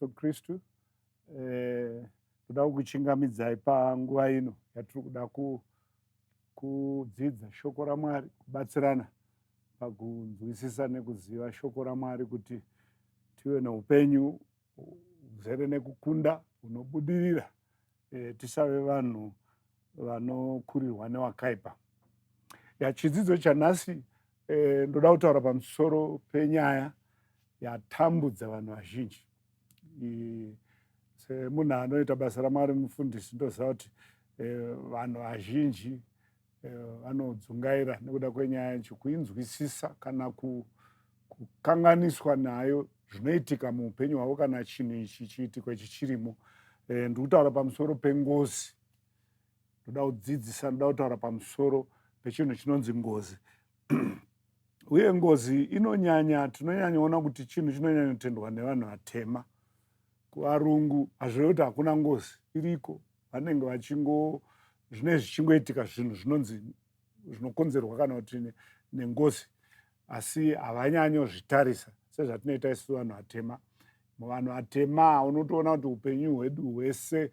Kristu. Ndoda kukuchingamidzai panguva ino yatiri kuda kudzidza shoko raMwari, kubatsirana pakunzwisisa nekuziva shoko raMwari kuti tive neupenyu huzere nekukunda hunobudirira, tisave vanhu vanokurirwa newakaipa. Ya, chidzidzo chanhasi, ndoda kutaura pamusoro penyaya yatambudza vanhu vazhinji. Semunhu anoita basa raMwari, mufundisi, ndoziva kuti vanhu vazhinji vanodzungaira nekuda kwenyaya yacho, kuinzwisisa kana kukanganiswa nayo, zvinoitika muupenyu hwavo kana chinhu ichi, chiitiko ichi chirimo. Ndiri kutaura pamusoro pengozi. Ndoda kudzidzisa, ndoda kutaura pamusoro pechinhu chinonzi ngozi. Uye ngozi inonyanya, tinonyanyaona kuti chinhu chinonyanyotendwa nevanhu vatema. Kuvarungu hazvirevi kuti hakuna ngozi, iriko. Vanenge vachingo zvinenge zvichingoitika, zvinhu zvinonzi zvinokonzerwa kana kuti nengozi, asi havanyanyozvitarisa sezvatinoita isu vanhu vatema. Muvanhu vatema unotoona kuti upenyu hwedu hwese,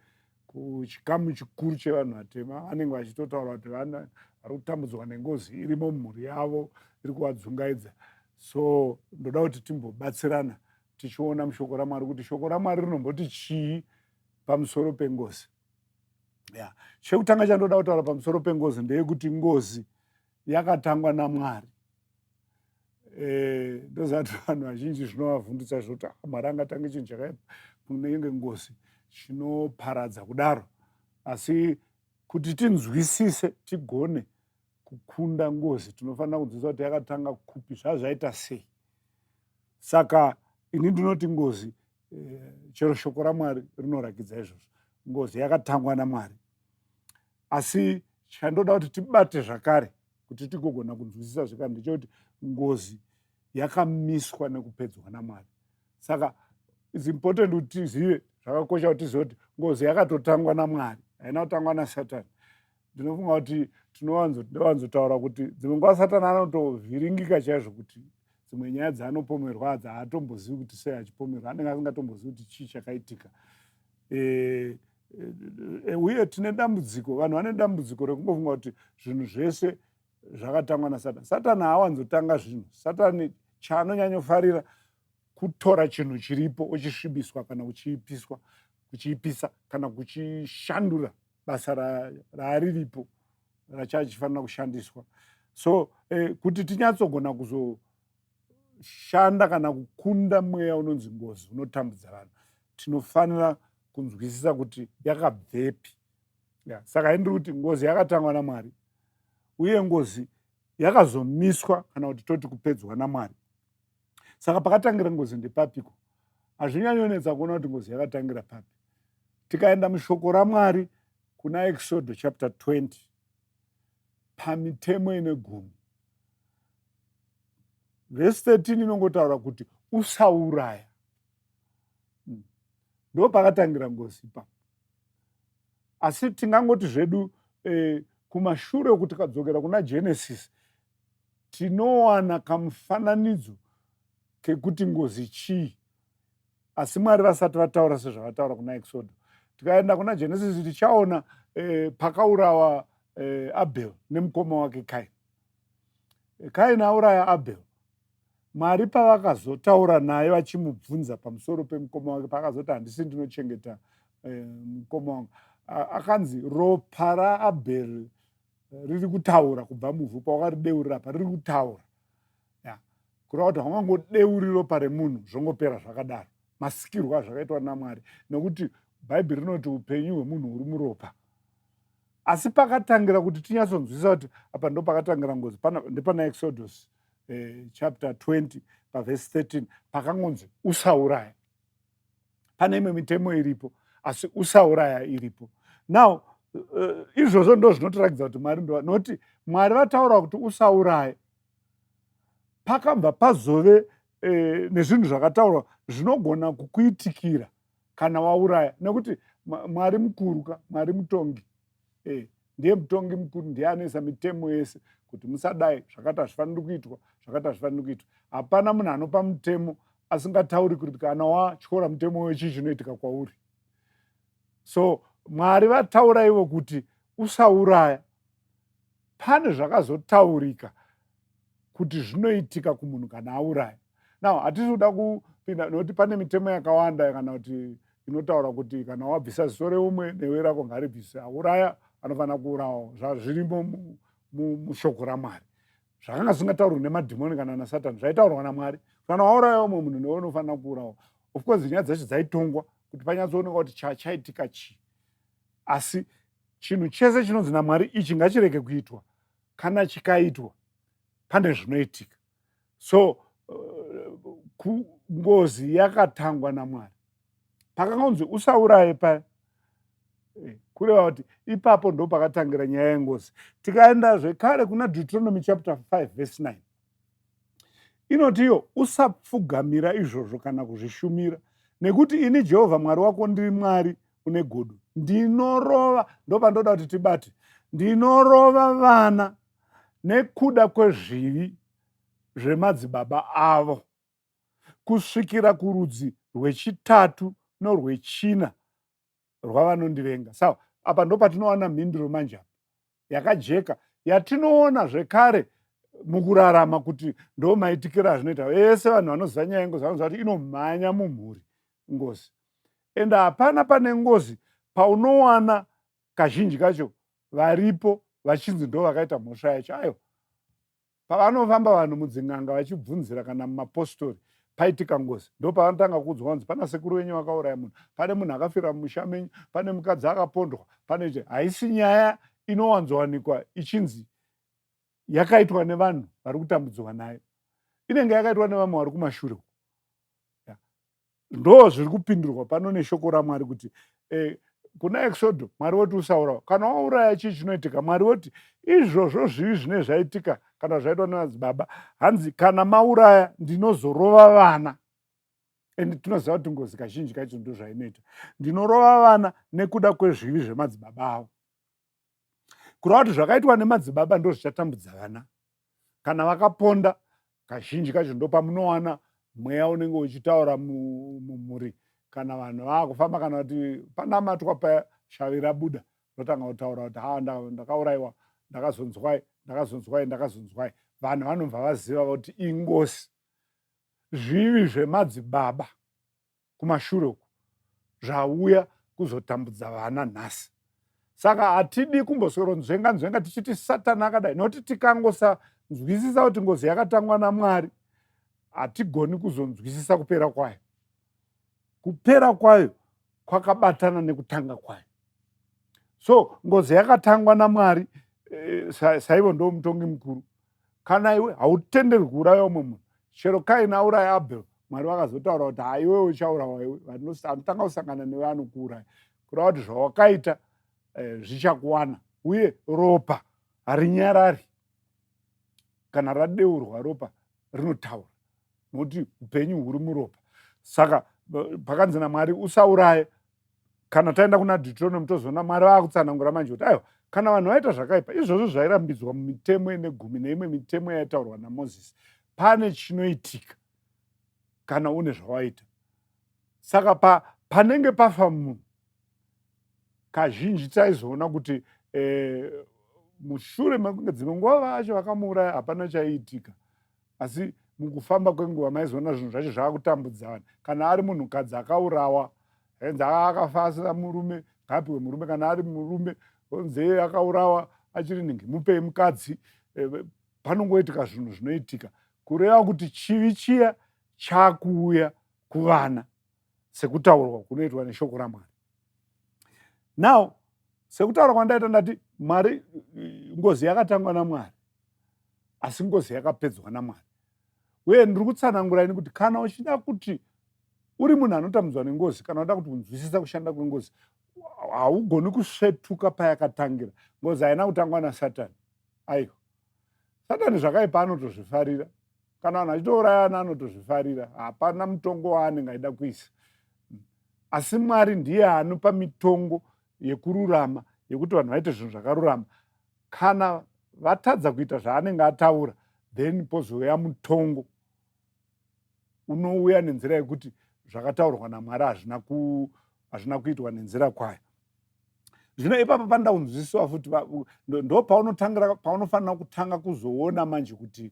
kuchikamu chikuru chevanhu vatema, vanenge vachitotaura kuti vari kutambudzwa nengozi irimo mumhuri yavo, iri kuvadzungaidza. So ndoda kuti timbobatsirana tichiona mushoko raMwari kuti shoko raMwari rinomboti chii pamusoro pengozi. Ya, chekutanga chandoda kutaura pamusoro pengozi ndeyekuti ngozi yakatangwa naMwari. Ndoziva kuti vanhu vazhinji zvinovavhundutsa zvoti, ah, Mwari angatange chinhu chakaipa kunenge ngozi, chinoparadza kudaro? Asi kuti tinzwisise, tigone kukunda ngozi, tinofanira kunzwisisa kuti yakatanga kupi, zvazvaita sei. Saka ini ndinoti ngozi, chero shoko raMwari rinorakidza izvozvo, ngozi yakatangwa naMwari. Asi chandoda kuti tibate zvakare kuti tigogona kunzwisisa zvekare ndechekuti ngozi yakamiswa nekupedzwa naMwari. Saka it's important kuti tizive, zvakakosha kuti tizive kuti ngozi yakatotangwa naMwari, haina kutangwa naSatani. Ndinofunga kuti tinowanzotaura kuti dzimwe nguva Satani anotovhiringika chaizvo kuti dzimwe nyaya dzaanopomerwa hadza haatombozivi kuti sei achipomerwa, anenge asingatombozivi kuti chii chakaitika. Uye tine dambudziko, vanhu vane dambudziko rekungofunga kuti zvinhu zvese zvakatangwa naSatani. Satani haawanzotanga zvinhu. Satani chaanonyanyofarira kutora chinhu chiripo, ochisvibiswa kana kuchiipiswa, kuchiipisa kana kuchishandura basa raariripo rachachifanira kushandiswa. So kuti tinyatsogona kuzoshanda kana kukunda mweya unonzi ngozi unotambudza vanhu, tinofanira kunzwisisa kuti yakabvepi. Yeah. Saka indiri kuti ngozi yakatangwa naMwari, uye ngozi yakazomiswa kana kuti toti kupedzwa naMwari. Saka pakatangira ngozi ndepapiko? Hazvinyanyonetsa kuona kuti ngozi yakatangira papi. Tikaenda mushoko raMwari kuna Exodo chapter 20, pamitemo ine 10, vhesi 13 inongotaura kuti usauraya. Ndo pakatangira ngozi ipapo. Asi tingangoti zvedu kumashure uku, tikadzokera kuna Genesis, tinowana kamufananidzo kekuti ngozi chii, asi Mwari vasati vataura sezvavataura kuna Exodo. Tikaenda kuna Genesis tichaona pakaurawa Abel nemukoma wake Kain. Kain auraya Abel, Mwari pavakazotaura naye vachimubvunza pamusoro pemukoma wake, paakazoti, "Handisi ndinochengeta mukoma wangu?" Akanzi ropa raAbel riri kutaura kubva muvhu, pawakarideurira pa riri kutaura. Kureva kuti haungangodeuri ropa remunhu zvongopera zvakadaro, masikirwo azvakaitwa naMwari, nekuti Bhaibheri rinoti upenyu hwemunhu huri muropa. Asi pakatangira, kuti tinyatsonzwisisa kuti apa ndo pakatangira ngozi, ndepana Exodus chapter 20 pavhesi 13, pakangonzi usauraya. Pane imwe mitemo iripo, asi usauraya iripo. Now izvozvo ndo zvinotirakidza kuti Mwari ndo, nokuti Mwari vataura kuti usauraya, pakabva pazove nezvinhu zvakataurwa zvinogona kukuitikira kana wauraya, nekuti Mwari mukuru ka, Mwari mutongi, ndiye mutongi mukuru, ndiye anoisa mitemo yese kuti musadai, zvakati hazvifaniri kuitwa, zvakati hazvifaniri kuitwa. Hapana munhu anopa mutemo. Asingatauri kuti kana watyora mutemo wechii chinoitika kwauri. So Mwari vataura ivo kuti usauraya, pane zvakazotaurika kuti zvinoitika kumunhu kana auraya. Now hatisi kuda kupinda nokuti pane mitemo yakawanda kana kuti inotaura kuti kana wabvisa ziso reumwe, newe rako ngaribvise. Auraya anofanira kuurawawo. Zvazvirimo mushoko raMwari. Zvakanga zvisingataurwi nemadhimoni kana naSatani, zvaitaurwa naMwari. Kana wauraya umwe munhu, newe unofanira kuurawa. Of course nyaya dzacho dzaitongwa kuti panyatsooneka kuti chaitika chii, asi chinhu chese chinonzi naMwari ichi ngachirege kuitwa, kana chikaitwa pane zvinoitika. So ngozi yakatangwa naMwari. Pakangonzi usauraye paya, kureva kuti ipapo ndo pakatangira nyaya yengozi. Tikaenda zvekare kuna Deuteronomy chapter 5 verse 9, inotiyo, "Usapfugamira izvozvo kana kuzvishumira, nekuti ini Jehovha Mwari wako ndiri Mwari une godo. Ndinorova," ndo pandoda kuti tibate, "ndinorova vana nekuda kwezvivi zvemadzibaba avo kusvikira kurudzi rwechitatu norwechina rwavanondivenga." Sawa, apa ndo patinowana mhinduro manje apa yakajeka, yatinoona zvekare mukurarama kuti ndo maitikiro azvinoita. Vese vanhu vanoziva nyaya yengozi vanoziva kuti inomhanya mumhuri ngozi, ende hapana pane ngozi paunowana kazhinji kacho varipo vachinzi ndo vakaita mhosva yacho. Aiwa, pavanofamba vanhu mudzin'anga vachibvunzira kana mumapostori, paitika ngozi ndo pavanotanga kuudzwa kunzi pana sekuru venyu vakauraya munhu, pane munhu akafira mumusha menyu, pane mukadzi akapondwa, pane che. Haisi nyaya inowanzowanikwa ichinzi yakaitwa nevanhu vari kutambudzwa nayo. Inenge yakaitwa nevamwe vari kumashure. Ndo zviri kupindurwa pano neshoko raMwari kuti kuna Exodo Mwari woti usaurawa. Kana wauraya, chii chinoitika? Mwari woti izvozvo zvivi zvine zvaitika kana zvaitwa nevadzibaba, hanzi kana mauraya ndinozorova vana. And tinoziva kuti ngozi kazhinji kacho ndo zvainoita. Ndinorova vana nekuda kwezvivi zvemadzibaba avo. Kureva kuti zvakaitwa nemadzibaba ndo zvichatambudza vana. Kana vakaponda, kazhinji kacho ndo pamunowana mweya unenge uchitaura mumhuri. Kana vanhu vaakufamba kana kuti panamatwa paya, shavi rabuda, rotanga kutaura kuti ha, ndakaurayiwa, ndakazonzwai, ndakazonzwai, ndakazonzwai. Vanhu vanobva vaziva kuti ingozi, zvivi zvemadzibaba kumashure uku zvauya kuzotambudza vana nhasi. Saka hatidi kumboswero nzvenga nzvenga tichiti Satani akadai, nokuti tikangosanzwisisa kuti ngozi yakatangwa naMwari, hatigoni kuzonzwisisa kupera kwayo. Kupera kwayo kwakabatana nekutanga kwayo. So ngozi yakatangwa naMwari, saivo ndo mutongi mukuru. Kana iwe hautenderwi kuuraya umwe munhu. Chero Kaini auraya Abel, Mwari vakazotaura kuti haiwewe uchaurawa iwe, anotanga kusangana newe anokuuraya. Kureva kuti zvawakaita zvichakuwana. Uye ropa harinyarari. Kana radeurwa, ropa rinotaura, nokuti upenyu huri muropa. Saka pakanzi naMwari usauraye, kana taenda kuna Deuteronomy tozoona Mwari vaakutsanangura manje kuti aiwa, kana vanhu vaita zvakaipa, izvozvo zvairambidzwa mumitemo ine gumi neimwe mitemo yaitaurwa naMozisi, pane chinoitika kana une zvawaita. Saka panenge pafa munhu, kazhinji taizoona kuti mushure mekunge dzimwe nguva vacho vakamuuraya hapana chaiitika, asi mukufamba kwenguva maizoona zvinhu zvacho zvakutambudza vanhu. Kana ari munhukadzi akaurawa, henzi akafa asina murume, ngaapiwe murume. Kana ari murume, onzi akaurawa achiri ningi, mupei mukadzi. Panongoitika zvinhu zvinoitika, kureva kuti chivi chiya chakuuya kuvana sekutaurwa kunoitwa neshoko raMwari. Now, sekutaura kwandaita, ndati Mwari, ngozi yakatangwa naMwari, asi ngozi yakapedzwa naMwari. Uye ndiri kutsanangura ini kuti kana uchida kuti uri munhu anotambudzwa nengozi, kana uda kuti unzwisisa kushanda kwengozi, haugoni kusvetuka payakatangira. Ngozi haina kutangwa naSatani, aiwa. Satani zvakaipa anotozvifarira. Kana vanhu vachitourayana anotozvifarira. Hapana mutongo waanenge aida kuisa, asi Mwari ndiye anopa mitongo yekururama, yekuti vanhu vaite zvinhu zvakarurama. Kana vatadza kuita zvaanenge ataura, then pozouya mutongo. Unouya nenzira yekuti zvakataurwa naMwari hazvina ku hazvina kuitwa nenzira kwayo. Zvino ipapa panoda kunzwisiswa futi, ndo paunotangira, paunofanira kutanga kuzoona manje kuti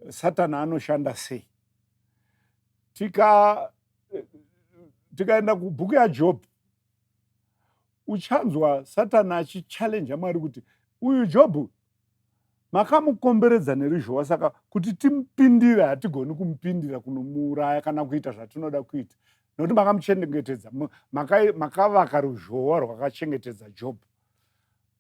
Satani anoshanda sei. Tika tikaenda kubhuku yaJob, uchanzwa Satani achichallenja Mwari kuti uyu Jobhu makamukomberedza neruzhowa, saka kuti timupindire hatigoni kumupindira kunomuuraya kana kuita zvatinoda kuita, nokuti makamuchengetedza, makavaka ruzhowa rwakachengetedza Jobhu.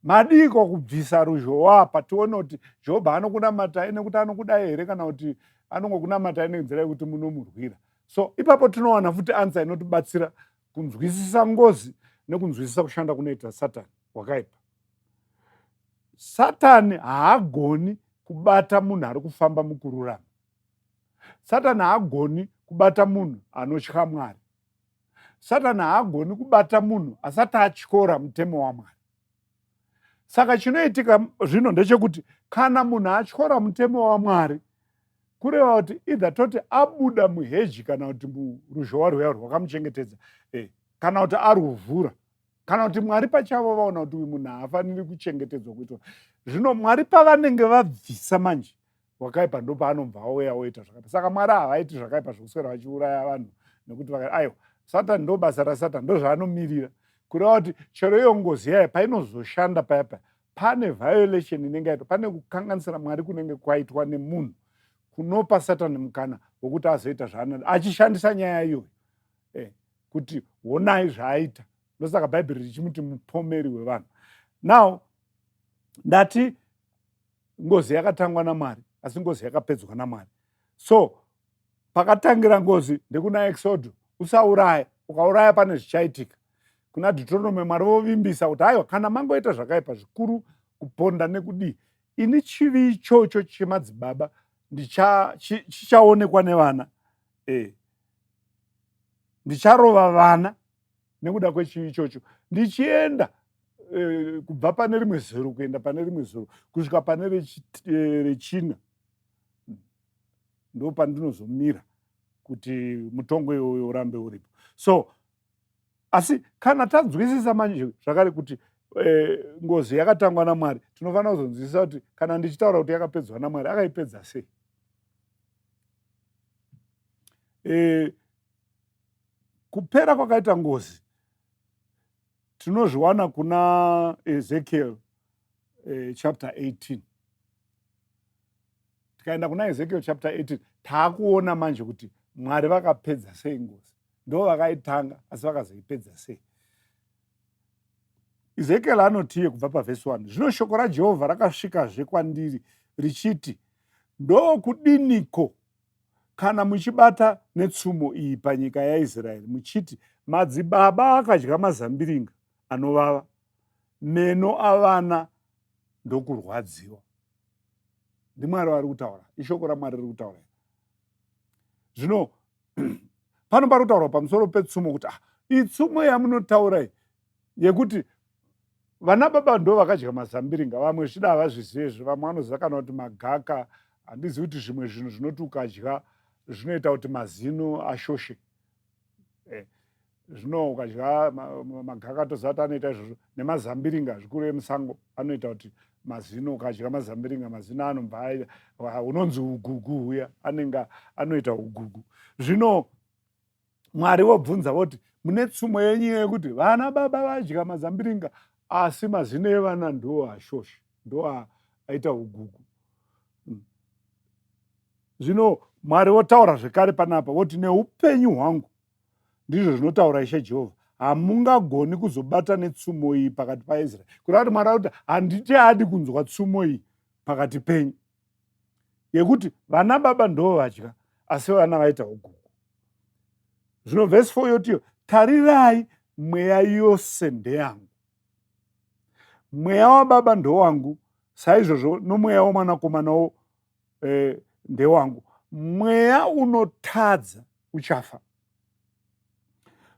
Madiko kubvisa ruzhowa apa tione kuti Jobhu anokunamatai nekuti anokudai here, kana kuti anongokunamatai nenzira yekuti munomurwira? So ipapo tinowana futi answer inotibatsira kunzwisisa ngozi nekunzwisisa kushanda kunoita Satani wakaipa. Satani haagoni kubata munhu ari kufamba mukururama. Satani haagoni kubata munhu anotya Mwari. Satani haagoni kubata munhu asati atyora mutemo waMwari. Saka chinoitika zvino ndechekuti kana munhu atyora mutemo waMwari, kureva kuti either toti abuda muheji kana kuti muruzhowa rwuya rwakamuchengetedza, kana kuti aruvhura, kana kuti Mwari pachavo vaona kuti uyu munhu haafaniri kuchengetedzwa kuitwa. Zvino Mwari pavanenge vabvisa manje, wakaipa ndopaanobva auya oita zvakaipa. Saka Mwari havaiti zvakaipa zvokuswera vachiuraya vanhu nekuti aiwa, Satani, ndo basa raSatani, ndo zvaanomirira. Kureva kuti chero iyo ngozi yayo painozoshanda paya paya, pane violation inenge yaitwa, pane kukanganisira Mwari kunenge kwaitwa nemunhu kunopa Satani mukana wekuti azoita zvaanoda achishandisa nyaya iyoyo, kuti honai zvaaita. Ndosaka Bhaibheri richimuti mupomeri wevanhu. Now ndati ngozi yakatangwa naMwari, asi ngozi yakapedzwa naMwari. So pakatangira ngozi ndekuna Exodo: usauraya, ukauraya pane zvichaitika. Kuna Deuteronomy, Mwari vovimbisa kuti aiwa, kana mangoita zvakaipa zvikuru, kuponda nekudii, ini chivi ichocho chemadzibaba chichaonekwa nevana, ndicharova vana nekuda kwechivi ichocho, ndichienda kubva pane rimwe zero kuenda pane rimwe zero kusvika pane rechina, ndo pandinozomira kuti mutongo iwoyo urambe uripo. So asi kana tanzwisisa manje zvakare kuti ngozi yakatangwa naMwari, tinofanira kuzonzwisisa kuti kana ndichitaura kuti yakapedzwa naMwari, akaipedza sei? Kupera kwakaita ngozi tinozviwana kuna Ezekiel chapter 18. Tikaenda kuna Ezekiel chapter 18, taakuona manje kuti Mwari vakapedza sei ngozi. Ndo vakaitanga, asi vakazoipedza sei? Ezekiel anotiye kubva pavhesi 1: "Zvino shoko raJehovha rakasvikazve kwandiri richiti, Ndokudiniko kana muchibata netsumo iyi panyika yaIsraeri muchiti, Madzibaba akadya mazambiringa anovava, meno avana ndokurwadziwa?" NdiMwari vari kutaura, ishoko raMwari riri kutaura. Zvino pano pari kutaurwa pamusoro petsumo kuti itsumo yamunotaura iyi yekuti vana baba ndo vakadya mazambiringa. Vamwe zvichida havazvizive izvo, vamwe vanoziva kana kuti magaka, handizivi kuti zvimwe zvinhu zvinoti ukadya zvinoita kuti mazino ashoshe. Zvino ukadya magaka, toziva kuti anoita izvozvo, nemazambiringa zvikuru emusango anoita kuti mazino, ukadya mazambiringa mazino anobva unonzi ugugu huya, anenge anoita ugugu. Zvino Mwari vobvunza voti, mune tsumo yenyu yekuti vana baba vadya mazambiringa asi mazino evana ndo ashosha, ndo aita ugugu. Zvino Mwari votaura zvekare panapa voti, "Neupenyu hwangu, ndizvo zvinotaura Ishe Jehovha, hamungagoni kuzobata netsumo iyi pakati paIsraeri." Kureva kuti Mwari akuti handiti adi kunzwa tsumo iyi pakati penyu yekuti vana baba ndo vadya asi vana vaita ugugu. Zvino vhesi 4 yotiyo, "Tarirai, mweya yose ndeyangu. Mweya wababa ndowangu, saizvozvo nomweya womwanakomanawo ndewangu. Mweya unotadza uchafa."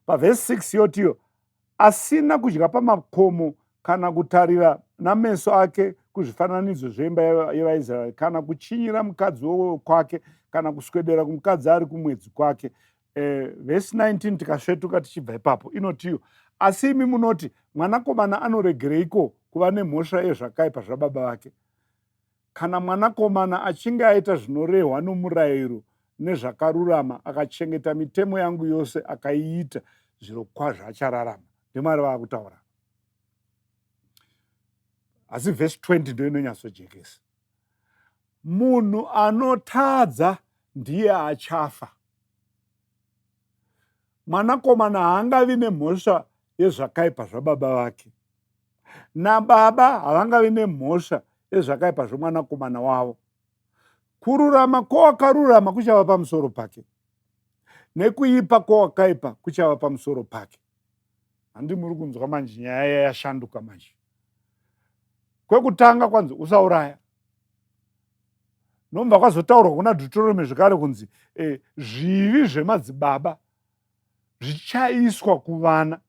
Pavhesi 6 yotiyo, "Asina kudya pamakomo kana kutarira nameso ake." kuzvifananidzo zveimba yevaIsraeri, kana kuchinyira mukadzi wokwake, kana kuswedera kumukadzi ari kumwedzi kwake. Vhesi 19 tikasvetuka tichibva ipapo inotiyo, asi imi munoti, mwanakomana anoregereiko kuva nemhosva yezvakaipa zvababa vake? Kana mwanakomana achinge aita zvinorehwa nomurayiro nezvakarurama, akachengeta mitemo yangu yose akaiita, zvirokwazvo achararama. NdiMwari vaakutaura. Asi vhesi 20 ndo inonyatsojekesa. Munhu anotadza ndiye achafa. Mwanakomana haangavi nemhosva yezvakaipa zvababa vake, nababa havangavi nemhosva yezvakaipa zvomwanakomana wavo. Kururama kwowakarurama kuchava pamusoro pake, nekuipa kwowakaipa kuchava pamusoro pake. Handi muri kunzwa manje, nyaya yashanduka manje. Kwekutanga kwanzi usauraya, nobva kwazotaurwa kuna Deuteronomy zvekare kunzi zvivi zvemadzibaba zvichaiswa kuvana,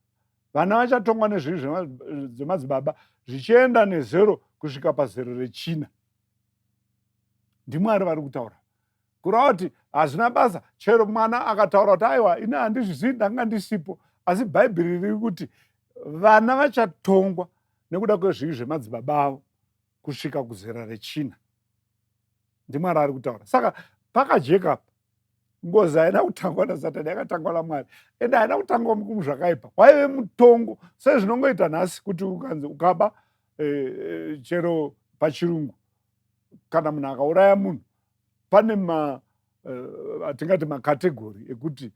vana vachatongwa nezvivi zvemadzibaba zvichienda nezero kusvika pazero rechina. NdiMwari vari kutaura, kureva kuti hazvina basa chero mwana akataura kuti aiwa, ini handizvizivi, ndanga ndisipo, asi Bhaibheri riri kuti vana vachatongwa nekuda kwezvivi zvemadzibaba avo kusvika kuzera rechina. NdiMwari ari kutaura. Saka pakajeka apa, ngozi haina kutangwa naSatani, yakatangwa naMwari, ende haina kutangwa muzvakaipa, waive mutongo sezvinongoita nhasi kuti ukanzi ukaba, chero pachirungu kana munhu akauraya munhu, pane ma atingati macategory ekuti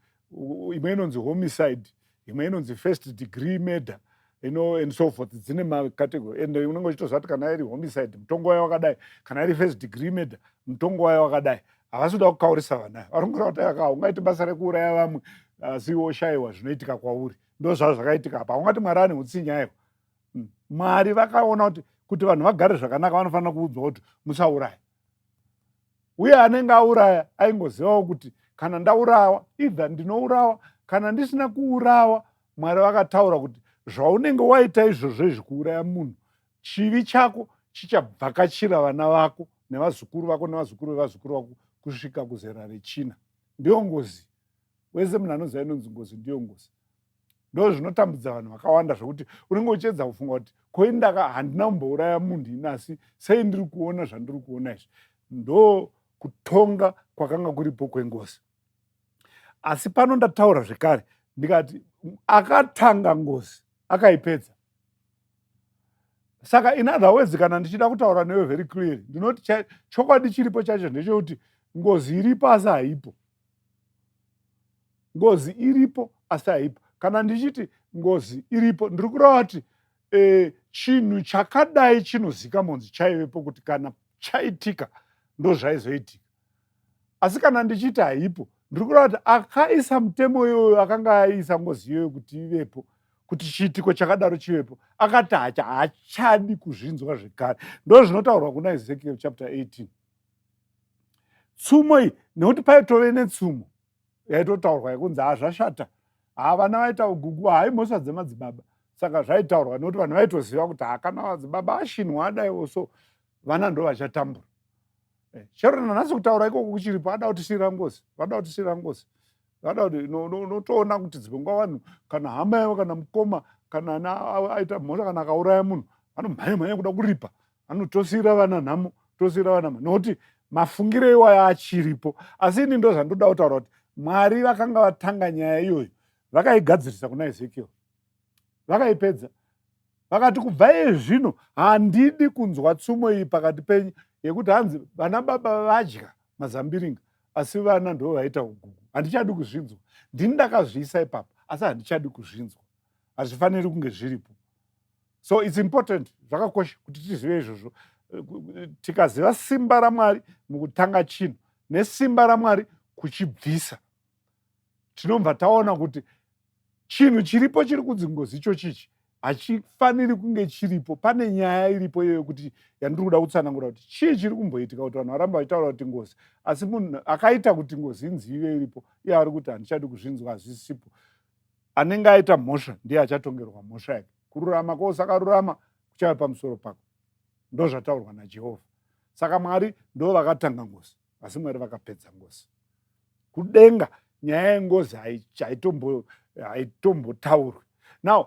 imwe inonzi homicide, imwe inonzi first degree murder, and so forth. Dzine macategory, and unenge uchitoziva kuti kana iri homicide mutongo wayo wakadai, kana iri first degree murder mutongo wayo wakadai. Havasi kuda kukaurisa vana, vari kungora kuti aka ungaiti basa rekuuraya vamwe asi woshayiwa zvinoitika kwauri. Ndo zvazvo zvakaitika apa. Haungati Mwari ane utsinye, aiwa. Mwari vakaona kuti vanhu vagare zvakanaka vanofanira kuudzwa kuti musauraya, uye anenge auraya aingozivawo kuti kana ndaurawa, either ndinourawa, kana ndisina kuurawa, Mwari vakataura kuti zvaunenge waita izvozvo izvi, kuuraya munhu, chivi chako chichabvakachira vana vako nevazukuru vako nevazukuru vevazukuru vako kusvika kuzera rechina. Ndiyo ngozi. Wese munhu anoziva inonzi ngozi, ndiyo ngozi. Ndo zvinotambudza vanhu vakawanda, zvokuti unenge uchiedza kufunga kuti koindaka handina kumbouraya munhu ini, asi sei ndiri kuona zvandiri kuona izvi? Ndo kutonga kwakanga kuripo kwengozi. Asi pano ndataura zvekare ndikati akatanga ngozi akaipedza. Saka in other words, kana ndichida kutaura newe very clearly, ndinoti chokwadi chiripo chacho ndechekuti ngozi iripo asi haipo. Ngozi iripo asi haipo. Kana ndichiti ngozi iripo, ndiri kureva kuti chinhu chakadai chinozikamwa kunzi chaivepo, kuti kana chaitika ndo zvaizoitika. Asi kana ndichiti haipo, ndiri kureva kuti akaisa mutemo iyoyo, akanga aisa ngozi iyoyo kuti ivepo, kuti chiitiko chakadaro chivepo, akati haachadi kuzvinzwa zvekare. Ndo zvinotaurwa kuna Ezekiel chapter 18, tsumo iyi, nekuti paitove netsumo yaitotaurwa yekunzi hazvashata, ha, vana vaita ugugu, hai, mhosva dzemadzibaba. Saka zvaitaurwa nekuti vanhu vaitoziva kuti hakana madzibaba ashinwa adaiwo, so vana ndo vachatambura. Chero nanhasi kutaura ikoko kuchiripo, ada kutisiyira ngozi, vada kutisiyira ngozi, vada kuti unotoona kuti dzimwe nguva vanhu, kana hama yavo, kana mukoma, kana ana aita mhosva, kana akauraya munhu, vanomhanya mhanya kuda kuripa, vanotosiyira vana nhamo, tosiyira vana, nokuti mafungiro iwayo achiripo. Asi ini ndo zvandoda kutaura kuti Mwari vakanga vatanga nyaya iyoyo, vakaigadzirisa kuna Ezekiel, vakaipedza, vakati kubva iye zvino handidi kunzwa tsumo iyi pakati penyu yekuti hanzi vana baba vadya mazambiringa asi vana ndo vaita ugugu. Handichadi kuzvinzwa. Ndini ndakazviisa ipapo, asi handichadi kuzvinzwa, hazvifaniri kunge zviripo. So it's important, zvakakosha kuti tizive izvozvo. Tikaziva simba raMwari mukutanga chinhu nesimba raMwari kuchibvisa, tinobva taona kuti chinhu chiripo chiri kunzi ngozi icho chichi hachifaniri kunge chiripo. Pane nyaya iripo iyoyo kuti yandiri kuda kutsanangura kuti chii chiri kumboitika kuti vanhu varamba vachitaura kuti ngozi, asi munhu akaita kuti ngozi inzi ive iripo, iye ari kuti handichadi kuzvinzwa, hazvisipo. Anenge aita mhosva ndiye achatongerwa mhosva yake. Kururama kwosakarurama kuchava pamusoro pako. Ndozvataurwa naJehovha. Saka Mwari ndo vakatanga ngozi, asi Mwari vakapedza ngozi. Kudenga nyaya yengozi haitombotaurwi. Now,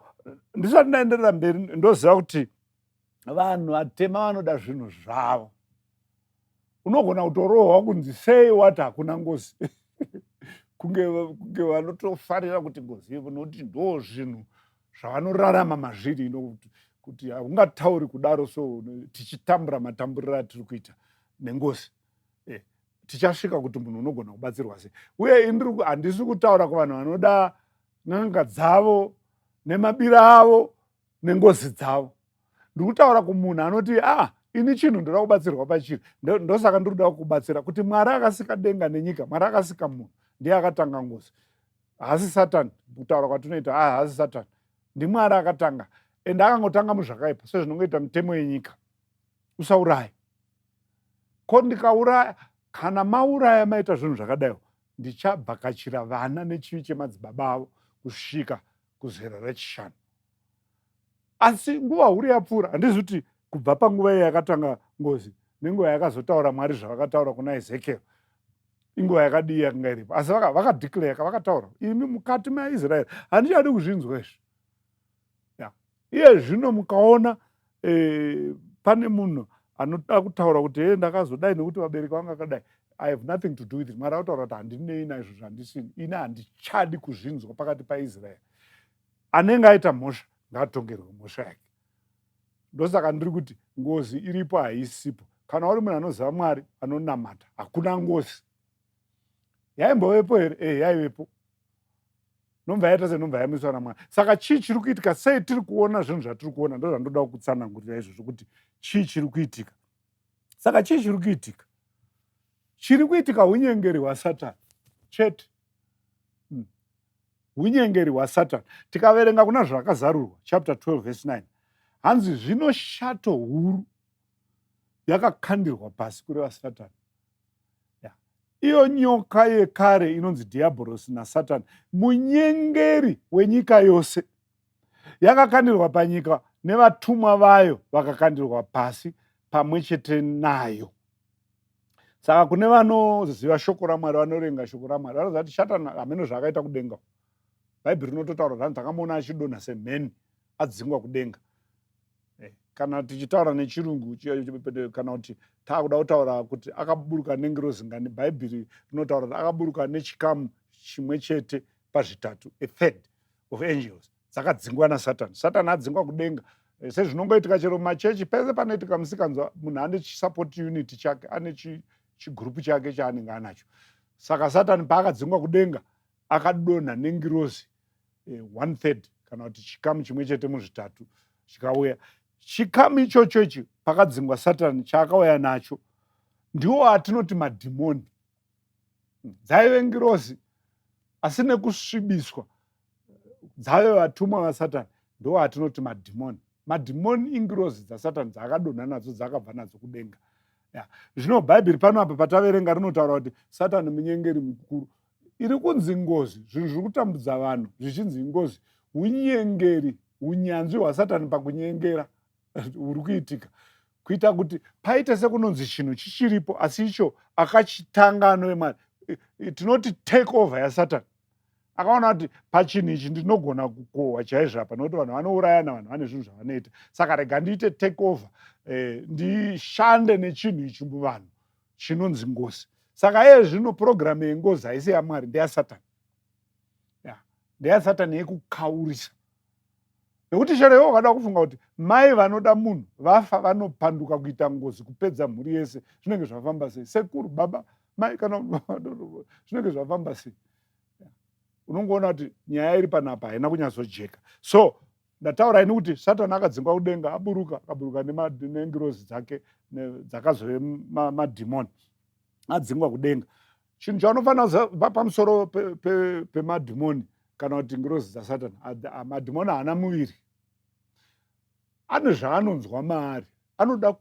ndisati ndaenderera mberi, ndoziva kuti vanhu vatema vanoda zvinhu zvavo. Unogona kutorohwa kunzi sei wati hakuna ngozi, kunge vanotofarira kuti ngozi ivo, nokuti ndo zvinhu zvavanorarama mazviri ino, kuti haungatauri kudaro. So tichitambura matamburiro atiri kuita nengozi, tichasvika kuti munhu unogona kubatsirwa sei. Uye handisi kutaura kuvanhu vanoda n'anga dzavo nemabira avo nengozi dzavo. Ndiri kutaura kumunhu anoti, "Ah, ini chinhu ndoda kubatsirwa pachiri." Ndosaka ndiri kuda kukubatsira kuti Mwari akasika denga nenyika, Mwari akasika munhu, ndiye akatanga ngozi, haasi Satani. Kutaura kwatinoita, ah, haasi Satani, ndiMwari akatanga. Ende akangotanga muzvakaipa, sezvinongoita mitemo yenyika: usauraya. Ko ndikauraya? Kana mauraya, maita zvinhu zvakadaiwo, ndichabvakachira vana nechivi chemadzibaba avo kusvika kuzera rechishanu. Asi nguva huru yapfuura. Handizi kuti kubva panguva iyo yakatanga ngozi nenguva yakazotaura Mwari zvavakataura kuna Ezekiel, inguva yakadii yakanga iripo. Asi vakadeclare, vakataura, "Imi mukati maIsraeri, handichadi kuzvinzwa izvi." Iye zvino mukaona pane munhu anoda kutaura kuti, "E, ndakazodai nekuti vabereki vanga akadai," I have nothing to do with it. Mwari akutaura kuti handinei naizvozvo, handisini ini, handichadi kuzvinzwa pakati paIsraeri. Anenge aita mhosva ngaatongerwe mhosva yake. Ndosaka ndiri kuti ngozi iripo, haisipo. Kana uri munhu anoziva Mwari, anonamata, hakuna ngozi. Yaimbovepo here? E, yaivepo, nobva yaita senobva yamiswa naMwari. Saka chii chiri kuitika? Sei tiri kuona zvinhu zvatiri kuona? Ndo zvandoda kutsanangurira izvozvo, kuti chii chiri kuitika. Saka chii chiri kuitika? Chiri kuitika unyengeri hwaSatani chete. Unyengeri hwaSatani. Tikaverenga kuna Zvakazarurwa chapter 12 verse 9, hanzi, "Zvino shato huru yakakandirwa pasi," kureva Satani, "iyo nyoka yekare inonzi Dhiabhorosi naSatani, munyengeri wenyika yose. Yakakandirwa panyika, nevatumwa vayo vakakandirwa pasi pamwe chete nayo." Saka kune vanoziva shoko raMwari, vanoverenga shoko raMwari, vanoziva kuti Satani hameno zvaakaita kudenga. Bhaibheri rinototaura kuti takamuona achidonha semheni adzingwa kudenga. Kana tichitaura nechirungu, kana kuti taakuda kutaura kuti akaburuka nengirozi ngani, Bhaibheri rinotaura kuti akaburuka nechikamu chimwe chete pazvitatu, a third of angels dzakadzingwa naSatani. Satani adzingwa kudenga, sezvinongoitika chero mumachechi pese panoitika musikanzwa, munhu ane chisupport unit chake, ane chigurupu chake chaanenge anacho. Saka Satani paakadzingwa kudenga, akadonha nengirozi one third, kana kuti chikamu chimwe chete muzvitatu chikauya. Chikamu ichocho ichi, pakadzingwa Satani, chaakauya nacho ndiwo atinoti madhimoni. Dzaive ngirozi, asi nekusvibiswa dzave vatumwa vaSatani. Ndo atinoti madhimoni. Madhimoni ingirozi dzaSatani dzaakadonha nadzo, dzakabva nadzo kudenga. Zvino Bhaibheri pano apa pataverenga rinotaura kuti Satani munyengeri mukuru. Iri kunzi ngozi, zvinhu zviri kutambudza vanhu zvichinzi ingozi, unyengeri, unyanzvi hwaSatani pakunyengera huri kuitika, kuita kuti paite sekunonzi chinhu chichiripo, asi icho akachitanga anove Mwari. Tinoti take over yaSatani. Akaona kuti pachinhu ichi ndinogona kukohwa chaizvo apa, nokuti vanhu vanourayana, vanhu vane zvinhu zvavanoita, saka rega ndiite take over, ndishande nechinhu ichi muvanhu chinonzi ngozi. Saka iye zvino purogiramu yengozi haisi yaMwari, ndeyaSatani, ndeyaSatani yekukaurisa. Nekuti chero iwe wakada kufunga kuti mai vanoda munhu vafa, vanopanduka kuita ngozi kupedza mhuri yese, zvinenge zvafamba sei? Sekuru, baba, mai, kana zvinenge zvafamba sei? Unongoona kuti nyaya iri panapa haina kunyatsojeka. So ndataura ini kuti Satani akadzingwa kudenga, aburuka, akaburuka nengirozi dzake dzakazove madhimoni. Adzingwa kudenga, chinhu chaunofanira kuziva pamusoro pemadhimoni kana kuti ngirozi dzaSatani, madhimoni haana muviri. Ane zvaanonzwa maari, anoda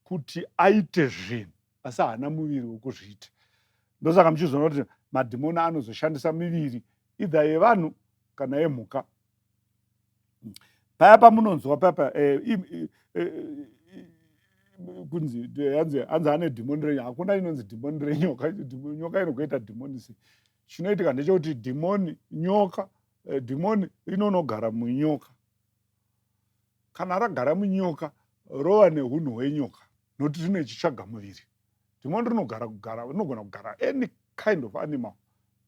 kuti aite zvinhu, asi haana muviri wekuzviita. Ndosaka muchizoona kuti madhimoni anozoshandisa miviri either yevanhu kana yemhuka. Paya pamunonzwa papa Kunzi hanzi hanzi ane dhimoni renyoka. Hakuna inonzi dhimoni renyoka. Nyoka inogoita dhimoni sei? Chinoitika ndechekuti dhimoni, nyoka, dhimoni rinonogara munyoka. Kana ragara munyoka, rova nehunhu hwenyoka, nokuti rine chitsvaga muviri. Dhimoni rinogara kugara, rinogona kugara any kind of animal.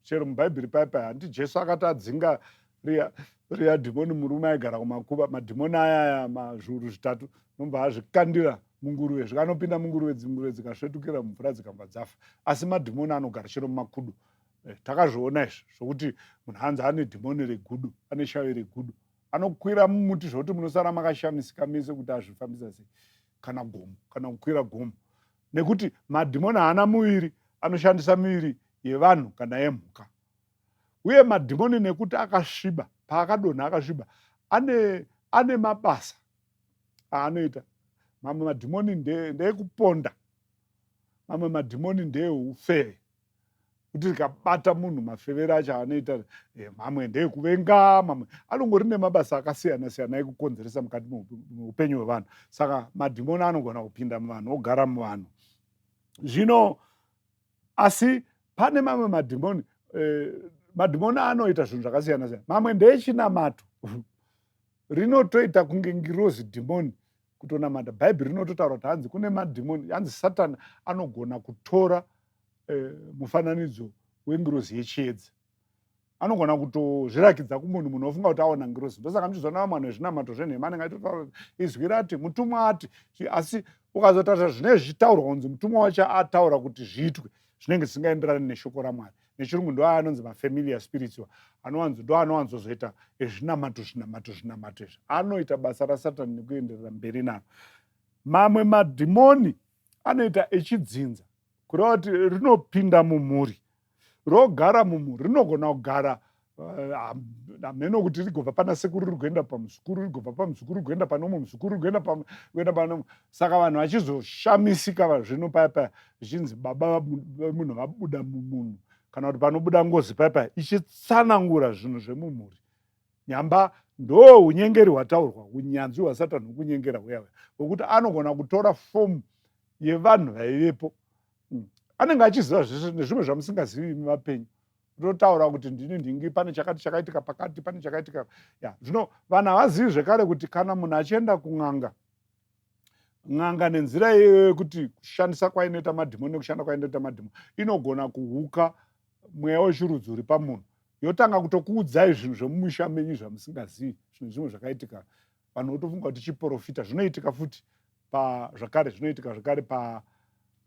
Chero muBhaibheri paya paya, handiti Jesu akati adzinga riya riya dhimoni, murume aigara kumakuva, madhimoni aya aya mazviuru 3, nobva azvikandira munguruve, zvikanopinda munguruve, dzinguruve dzikasvetukira mumvura, dzikabva dzafa. Asi madhimoni anogara chero mumakudo. Takazviona izvi zvokuti munhu hanzi ane dhimoni regudo, ane shavi regudo, anokwira mumuti zvokuti munosara makashamisika mese kuti azvifambisa sei, kana gomo, kana kukwira gomo, nekuti madhimoni haana muviri, anoshandisa miviri yevanhu kana yemhuka. Uye madhimoni, nekuti akasviba, paakadonha akasviba, ane mabasa aanoita. Mamwe madhimoni ndeekuponda, mamwe madhimoni ndeeufeve, kuti rikabata munhu mafevero acho anoita. Mamwe ndeekuvenga, mamwe anongori nemabasa akasiyana siyana ekukonzeresa mukati meupenyu hwevanhu. Saka madhimoni anogona kupinda muvanhu, ogara muvanhu. Zvino asi pane mamwe madhimoni, madhimoni anoita zvinhu zvakasiyana siyana. Mamwe ndeechinamato, rinotoita kunge ngirozi dhimoni, kutonamata. Bhaibheri rinototaura kuti hanzi kune madhimoni, hanzi Satani anogona kutora mufananidzo wengirozi yechiedza, anogona kutozvirakidza kumunhu, munhu ofunga kuti aona ngirozi. Ndosaka muchizoona vamwe vanhu vezvinamato zvenhema anenge achitotaura kuti izwi rati, mutumwa ati, asi ukazotarisa zvinenge zvichitaurwa kunzi mutumwa wacho ataura kuti zviitwe, zvinenge zvisingaenderani neshoko raMwari. Nechirungu ndo anonzi mafamiliar spirits, anowanzo ndo anowanzozoita ezvinamato, zvinamato, zvinamato izvi, anoita basa raSatani nekuenderera mberi naro. Mamwe madhimoni anoita echidzinza, kureva kuti rinopinda mumhuri, rogara mumhuri. Rinogona kugara, hameno kuti rigobva pana sekuru rigoenda pamuzukuru, rigobva pamuzukuru rigoenda pane umwe muzukuru, rigoenda pane. Saka vanhu vachizoshamisika zvino paya paya zvichinzi baba vemunhu vabuda mumunhu, kana kuti panobuda ngozi paya paya ichitsanangura zvinhu zvemumhuri. Nyamba ndo unyengeri hwataurwa, unyanzvi hwaSatani hwekunyengera huya huya, hwekuti anogona kutora fomu yevanhu vaivepo. Anenge achiziva zvese nezvimwe zvamusingazivi imi vapenyu, totaura kuti ndini ndingi, pane chakati chakaitika pakati, pane chakaitika ya. Zvino vanhu havazivi zvekare kuti kana munhu achienda kun'anga, n'anga nenzira iyoyo yekuti kushandisa kwainoita madhimoni nekushanda kwainoita madhimoni, inogona kuhuka mweya wechirudzi uri pamunhu, yotanga kutokuudzai zvinhu zvemumusha menyu zvamusingazivi, zvinhu zvimwe zvakaitika, vanhu votofunga kuti chiprofita. Zvinoitika futi zvakare, zvinoitika zvakare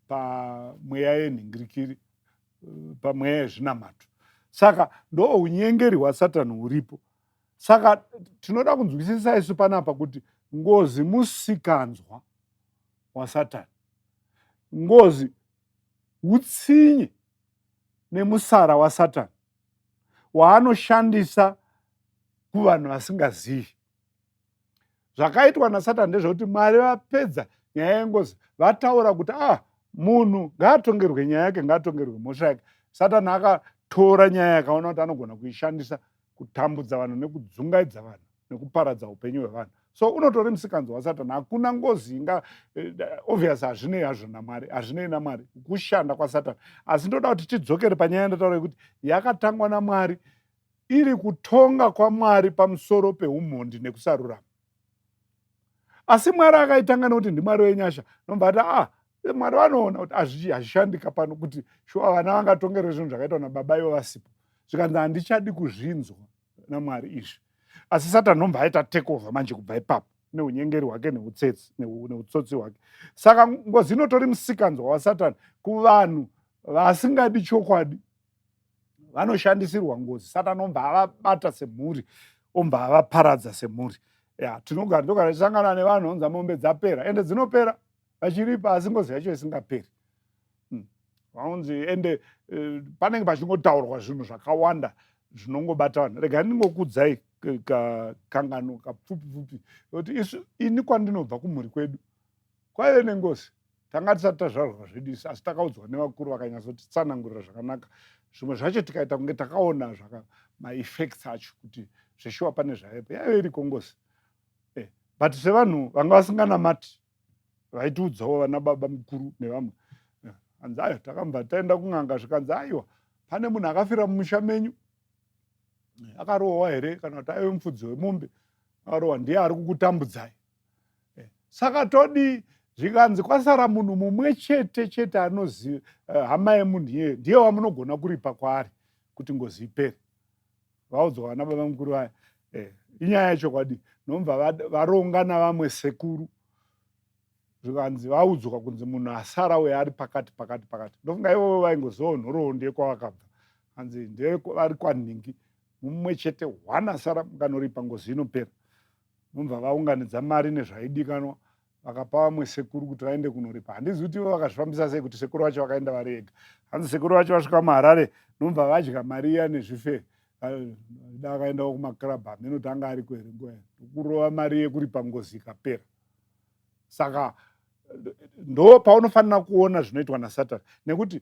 pamweya yenhingirikiri, pamweya yezvinamato. Saka ndo unyengeri hwaSatani huripo. Saka tinoda kunzwisisa isu panapa kuti ngozi musikanzwa waSatani, ngozi utsinye nemusara waSatani waanoshandisa kuvanhu vasingazivi. Zvakaitwa naSatani ndezvekuti Mwari vapedza nyaya yengozi, vataura kuti, ah, munhu ngaatongerwe nyaya yake, ngaatongerwe mhosva yake. Satani akatora nyaya, yakaona kuti anogona kuishandisa kutambudza vanhu nekudzungaidza vanhu nekuparadza upenyu hwevanhu. So unotori musikanzwa waSatani. Hakuna ngozi inga obvious, hazvinei hazvo naMwari, hazvinei naMwari, kushanda kwaSatani. Asi ndoda kuti tidzokere panyaya yandataura yekuti yakatangwa naMwari, iri kutonga kwaMwari pamusoro peumhondi nekusarurama. Asi Mwari akaitanga nekuti ndiMwari wenyasha, nobva ati, ah, Mwari vanoona kuti hazvishandika pano, kuti shuwa vana vangatongerwe zvinhu zvakaitwa nababa ivo vasipo. Zvikanzi handichadi kuzvinzwa naMwari izvi. Asi Satani nobva aita take over manje kubva ipapo neunyengeri hwake neutsotsi hwake. Saka ngozi inotori musikanzwa waSatani kuvanhu vasingadi chokwadi, vanoshandisirwa ngozi. Satani obva avabata semhuri, obva avaparadza semhuri. Ya, tinogara ndogara tichisangana nevanhu onza mombe dzapera, ende dzinopera vachiripa, asi ngozi yacho isingaperi. Vaunzi ende panenge pachingotaurwa zvinhu zvakawanda zvinongobata vanhu. Regai ndingokudzai kangano kapfupi pfupi kuti isu, ini kwandinobva kumhuri kwedu kwaive nengozi. Tanga tisati tazvarwa zvedu isu, asi takaudzwa nevakuru vakanyatsotitsanangurira zvakanaka. Zvimwe zvacho tikaita kunge takaona zvaka maeffects acho kuti zveshuwa pane zvaivepo. Yaive iriko ngozi, but sevanhu vanga vasinganamati. Vaitiudzawo vana baba mukuru nevamwe. Hanzi aiwa, takambva taenda kun'anga, zvikanzi aiwa, pane munhu akafira mumusha menyu. Akarohwa here kana kuti aive mufudzi wemombe akarohwa, ndiye ari kukutambudzai. Saka todii? Zvikanzi kwasara munhu mumwe chete chete anoziva hama yemunhu iyeye, ndiye wamunogona kuripa kwaari kuti ngozi ipere. Vaudzwa vana baba mukuru vaya. Inyaya yechokwadi. Nomva varonga navamwe sekuru, zvikanzi vaudzwa kunzi munhu asara uyo ari pakati pakati pakati. Ndofunga ivovo vaingozivawo nhoroondo yekwavakabva. Hanzi ndevari kwanhingi, mumwe chete hwana asara, mukanoripa ngozi inopera. Nomva vaunganidza mari nezvaidikanwa, vakapa vamwe sekuru kuti vaende kunoripa. Handizivi kuti ivo vakazvifambisa sei kuti sekuru vacho vakaenda vari ega. Hanzi sekuru vacho vasvika muHarare, nomva vadya mari iya nezvife da, vakaendawo kumakrabha, hameno kuti anga ariko here nguva kurova mari yekuripa ngozi ikapera. Saka ndo paunofanira kuona zvinoitwa naSatani, nekuti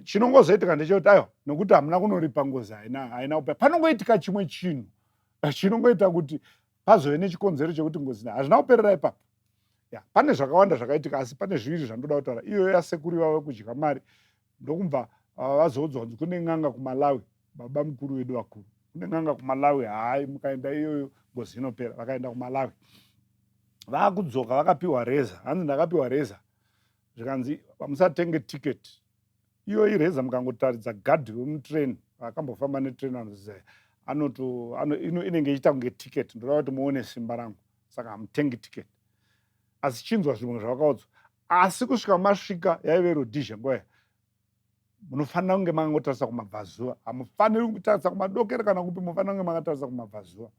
chinongozoitika ndechekuti aiwa, nokuti hamuna kunoripa ngozi haina kupera, panongoitika chimwe chinhu chinongoita kuti pazove nechikonzero chekuti ngozi hazvina kuperera ipapo. Ya, pane zvakawanda zvakaitika, asi pane zviviri zvandoda kutaura. Iyoyo yasekuru ivavo kudya mari, ndokubva vazoudzwa kunzi kune n'anga kuMalawi. Baba mukuru vedu vakuru, kune n'anga kuMalawi, hai, mukaenda iyoyo ngozi inopera. Vakaenda kuMalawi, vaakudzoka vakapiwa reza. Hanzi ndakapiwa reza, zvikanzi musatenge tiketi iyo ireza, mukangotaridza gadhi wemutrain akambofamba netrain anoziva, anoto inenge ichiita kunge tiketi. Ndoda kuti muone simba rangu, saka hamutengi tiketi. Asi chinzwa zvimwe zvavakaudzwa. Asi kusvika masvika, yaive Rhodesia nguva, munofanira kunge makangotarisa kumabvazuva, hamufaniri kutarisa kumadokero kana kupi, munofanira kunge makatarisa kumabvazuva.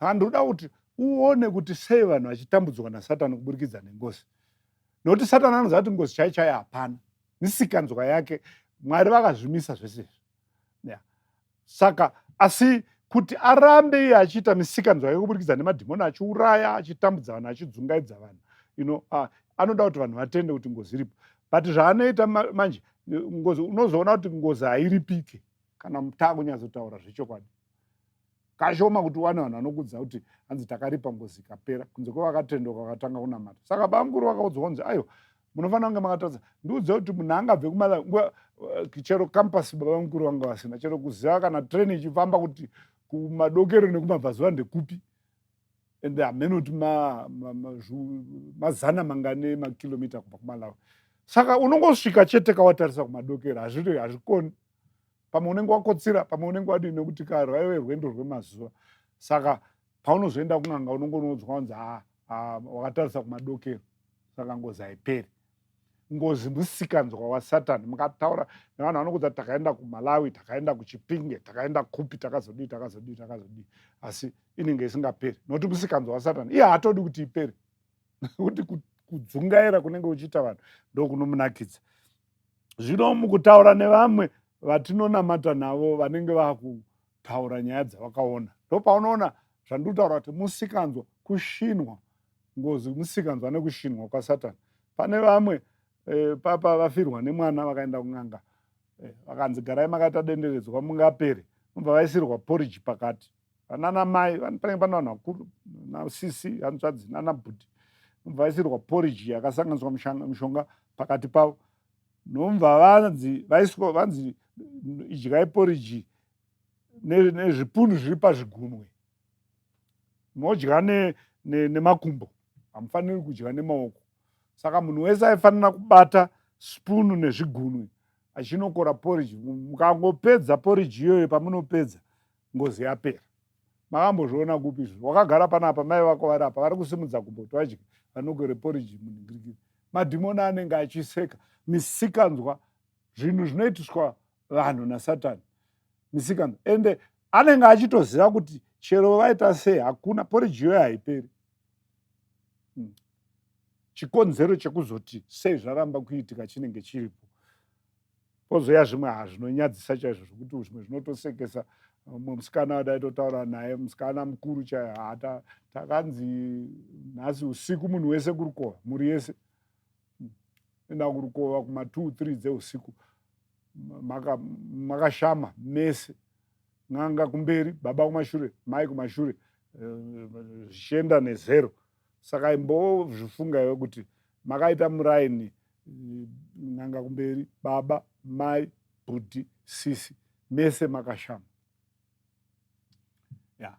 Saka ndinoda kuti uone kuti sei vanhu vachitambudzwa naSatani kuburikidza nengozi, nokuti Satani anoziva kuti ngozi chai chai hapana, misikanzwa yake. Mwari vakazvimisa zvese izvi, yeah. Saka asi kuti arambe iye achiita misikanzwa yake kuburikidza nemadhimoni, achiuraya, achitambudza vanhu, achidzungaidza vanhu, anoda kuti vanhu vatende kuti ngozi iripo. But zvaanoita manje, ngozi, unozoona kuti ngozi hairipike. Kana taakunyatsotaura zvechokwadi, kashoma kuti uwane vanhu vanokudza kuti hanzi takaripa ngozi ikapera, kunze kwevakatendoka vakatanga kunamata. Saka bamukuru vakaudzwa kunzi aiwa, munofanira kunge makatadza. Ndiudze kuti munhu angabve kumala chero compass baba mukuru vanga vasina, chero kuziva kana train ichifamba kuti kumadokero nekumabvazuva ndekupi, ende hameno kuti mazana mangani emakilomita kubva kuMalawi. Saka unongosvika chete kawatarisa kumadokero, hazvikoni. Pamwe unenge wakotsira, pamwe unenge wadii, nekuti rwaive rwendo rwemazuva. Saka paunozoenda kun'anga unongonoudzwa kunzi wakatarisa kumadokero, saka ngozi haiperi. Ngozi musikanzwa waSatani. Mukataura nevanhu vanokudza, takaenda kuMalawi, takaenda kuChipinge, takaenda kupi, takazodii, takazodii, takazodii, asi inenge isingaperi, nokuti musikanzwa waSatani. Iye haatodi kuti ipere, nekuti kudzungaira kunenge uchiita vanhu ndokunomunakidza. Zvino mukutaura nevamwe vatinonamata navo vanenge vakutaura nyaya dzavakaona, ndopaunoona zvandiri kutaura kuti musikanzwa kushinwa. Ngozi musikanzwa nekushinwa kwaSatani. Pane vamwe papa vafirwa nemwana, vakaenda kun'anga, vakanzi garai makaita denderedzwa mungapere. Mubva vaisirwa porridge pakati, vanana mai, panenge pane vanhu vakuru, nasisi, hanzvadzi, nana bhuti. Mubva vaisirwa porridge yakasanganiswa mishonga pakati pavo. Nomubva vanzi vaiswa, vanzi idyai porridge nezvipunu zviri pazvigunwe, modya nemakumbo, hamufaniri kudya nemaoko. Saka munhu wese aifanira kubata spunu nezvigunwe achinokora porridge. Mukangopedza porridge iyoyo, pamunopedza ngozi yapera. Makambozviona kupi izvo? Wakagara panapa, mai vako vari apa, vari kusimudza gumbo kuti vadye, vanokore porridge munhingirikiri. Madhimoni anenge achiseka. Misikanzwa, zvinhu zvinoitiswa vanhu naSatani, misikanzwa. Ende anenge achitoziva kuti chero vaita sei, hakuna, porridge iyoyo haiperi. Chikonzero chekuzoti sei zvaramba kuitika chinenge chiripo. Pozoya zvimwe hazvinonyadzisa chaizvo, zvokuti zvimwe zvinotosekesa. Mumwe musikana wadaitotaura naye, musikana mukuru chaiyo, hata takanzi nhasi usiku munhu wese kurukova, mhuri yese enda kurukova kuma2 3 dzeusiku, makashama mese, n'anga kumberi, baba kumashure, mai kumashure, zvichienda nezero. Saka imbozvifunga iwe kuti Makaita muraini, n'anga kumberi, baba, mai, bhudhi, sisi, mese makashama. Ya,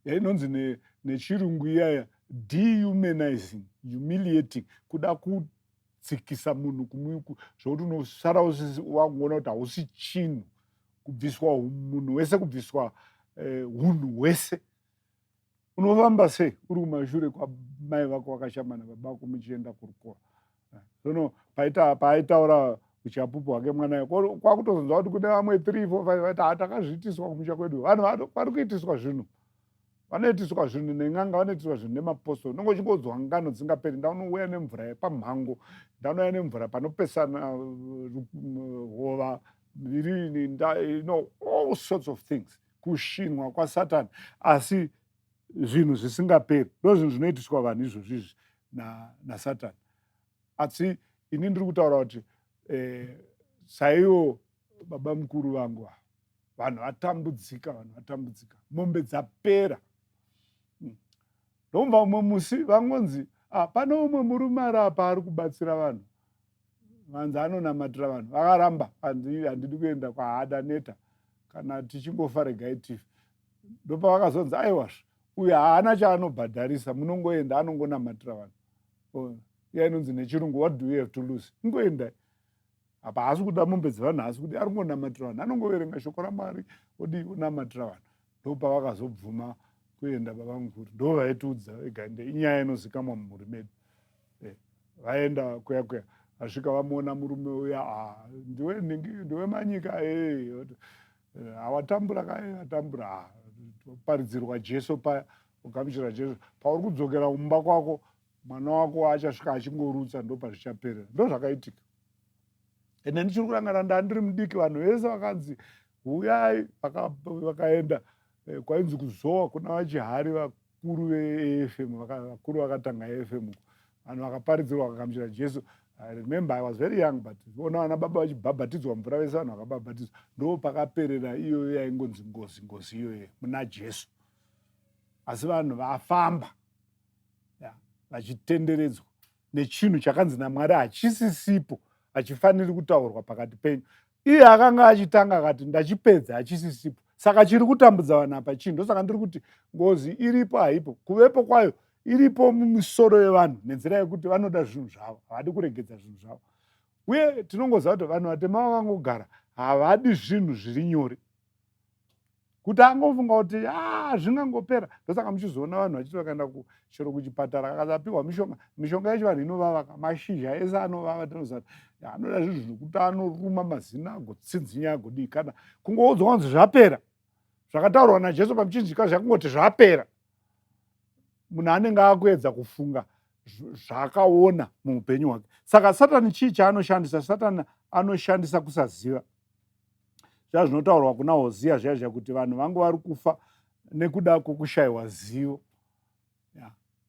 yainonzi nechirungu iyaya dehumanizing, humiliating, kuda kutsikisa munhu zvokuti unosara wakuona kuti hausi chinhu, kubviswa munhu wese, kubviswa hunhu hwese. Unofamba sei uri kumashure kwamai vako vakashama nababa vako muchienda kurukoro? Sono paaitaura uchapupu hwake mwana, kwakutozonzwa kuti kune vamwe 3 4 5 vaiti, "Hatakazviitiswa kumusha kwedu." Vanhu vari kuitiswa zvinhu, vanoitiswa zvinhu nen'anga, vanoitiswa zvinhu nemapostori. Unonge uchingonzwa ngano dzingaperi. Ndaunouya nemvura yepamhango, ndaunouya nemvura panopesana hova iri, all sorts of things, kushinwa kwasatani, asi zvinhu zvisingaperi. Ndo zvinhu zvinoitiswa vanhu izvozvo izvi nasatani. Asi ini ndiri kutaura kuti saivo baba mukuru vangu ava, vanhu vatambudzika, vanhu vatambudzika, mombe dzapera. Ndomva umwe musi vangonzi, "Ah, pane umwe murume ari apa ari kubatsira vanhu, vanzi anonamatira vanhu." Vakaramba, "Handidi kuenda kwaHada neta, kana tichingofa regai tife." Ndopavakazonzi, "Aiwazve, uyu haana chaanobhadharisa, munongoenda, anongonamatira vanhu." Oh, iya inonzi nechirungu, "What do you have to lose?" Ingoendai apa. Haasi kuda mombe dzevanhu, haasi kudi, ari kungonamatira vanhu, anongoverenga shoko raMwari, odii, onamatira vanhu. Ndopavakazobvuma kuenda baba mukuru. Ndo vaitiudza vega, ende inyaya inozikamwa mumhuri medu. Vaenda kuya kuya, vasvika vamuona murume uya, "Ah, ndiwe nhingi, ndiwe Manyika?" "E, hawatambura ka?" "Atambura." "Ah, paridzirwa Jesu paya, ugamuchira Jesu, pauri kudzokera kumba kwako, mwana wako achasvika achingorutsa, ndo pazvichaperera." Ndo zvakaitika. Ende ndichiri kurangana, ndandiri mudiki, vanhu vese vakanzi huyai, vakaenda kwainzi kuZowa kuna vaChihari, vakuru veAFM, vakuru vakatanga AFM. Vanhu vakaparidzirwa, vakagamuchira Jesu. I remember I was very young, but ona vana baba vachibhabhatidzwa mvura vese, vanhu vakabhabhatidzwa. Ndo pakaperera iyoyo yaingonzi ngozi, ngozi iyoyo muna Jesu. Asi vanhu vafamba vachitenderedzwa nechinhu chakanzi naMwari hachisisipo, hachifaniri kutaurwa pakati penyu. Iye akanga achitanga akati, "Ndachipedza, hachisisipo." Saka chiri kutambudza vanhu apa chii? Ndosaka ndiri kuti ngozi iripo, haipo. Kuvepo kwayo, iripo mumisoro yevanhu nenzira yekuti vanoda zvinhu zvavo, havadi kuregedza zvinhu zvavo. Uye tinongoziva kuti vanhu vatema vakangogara havadi zvinhu zviri nyore, kuti angofunga kuti a zvingangopera. Ndosaka muchizoona vanhu vachiti vakaenda chero kuchipatara, akasapiwa mishonga, mishonga yechivanhu inovavaka, mashizha ese anovava. Tinoziva kuti anoda zvinhu zvekuti anoruma mazino, agotsinzinya, agodii. Kana kungoudzwa kunzi zvapera, zvakataurwa naJesu pamuchinjikwa, zvakungoti zvapera, munhu anenge akuedza kufunga zvaakaona muupenyu hwake. Saka Satani chii chaanoshandisa? Satani anoshandisa kusaziva. Zviya zvinotaurwa kuna Hosiya zviya zviya kuti vanhu vangu vari kufa nekuda kwokushayiwa zivo,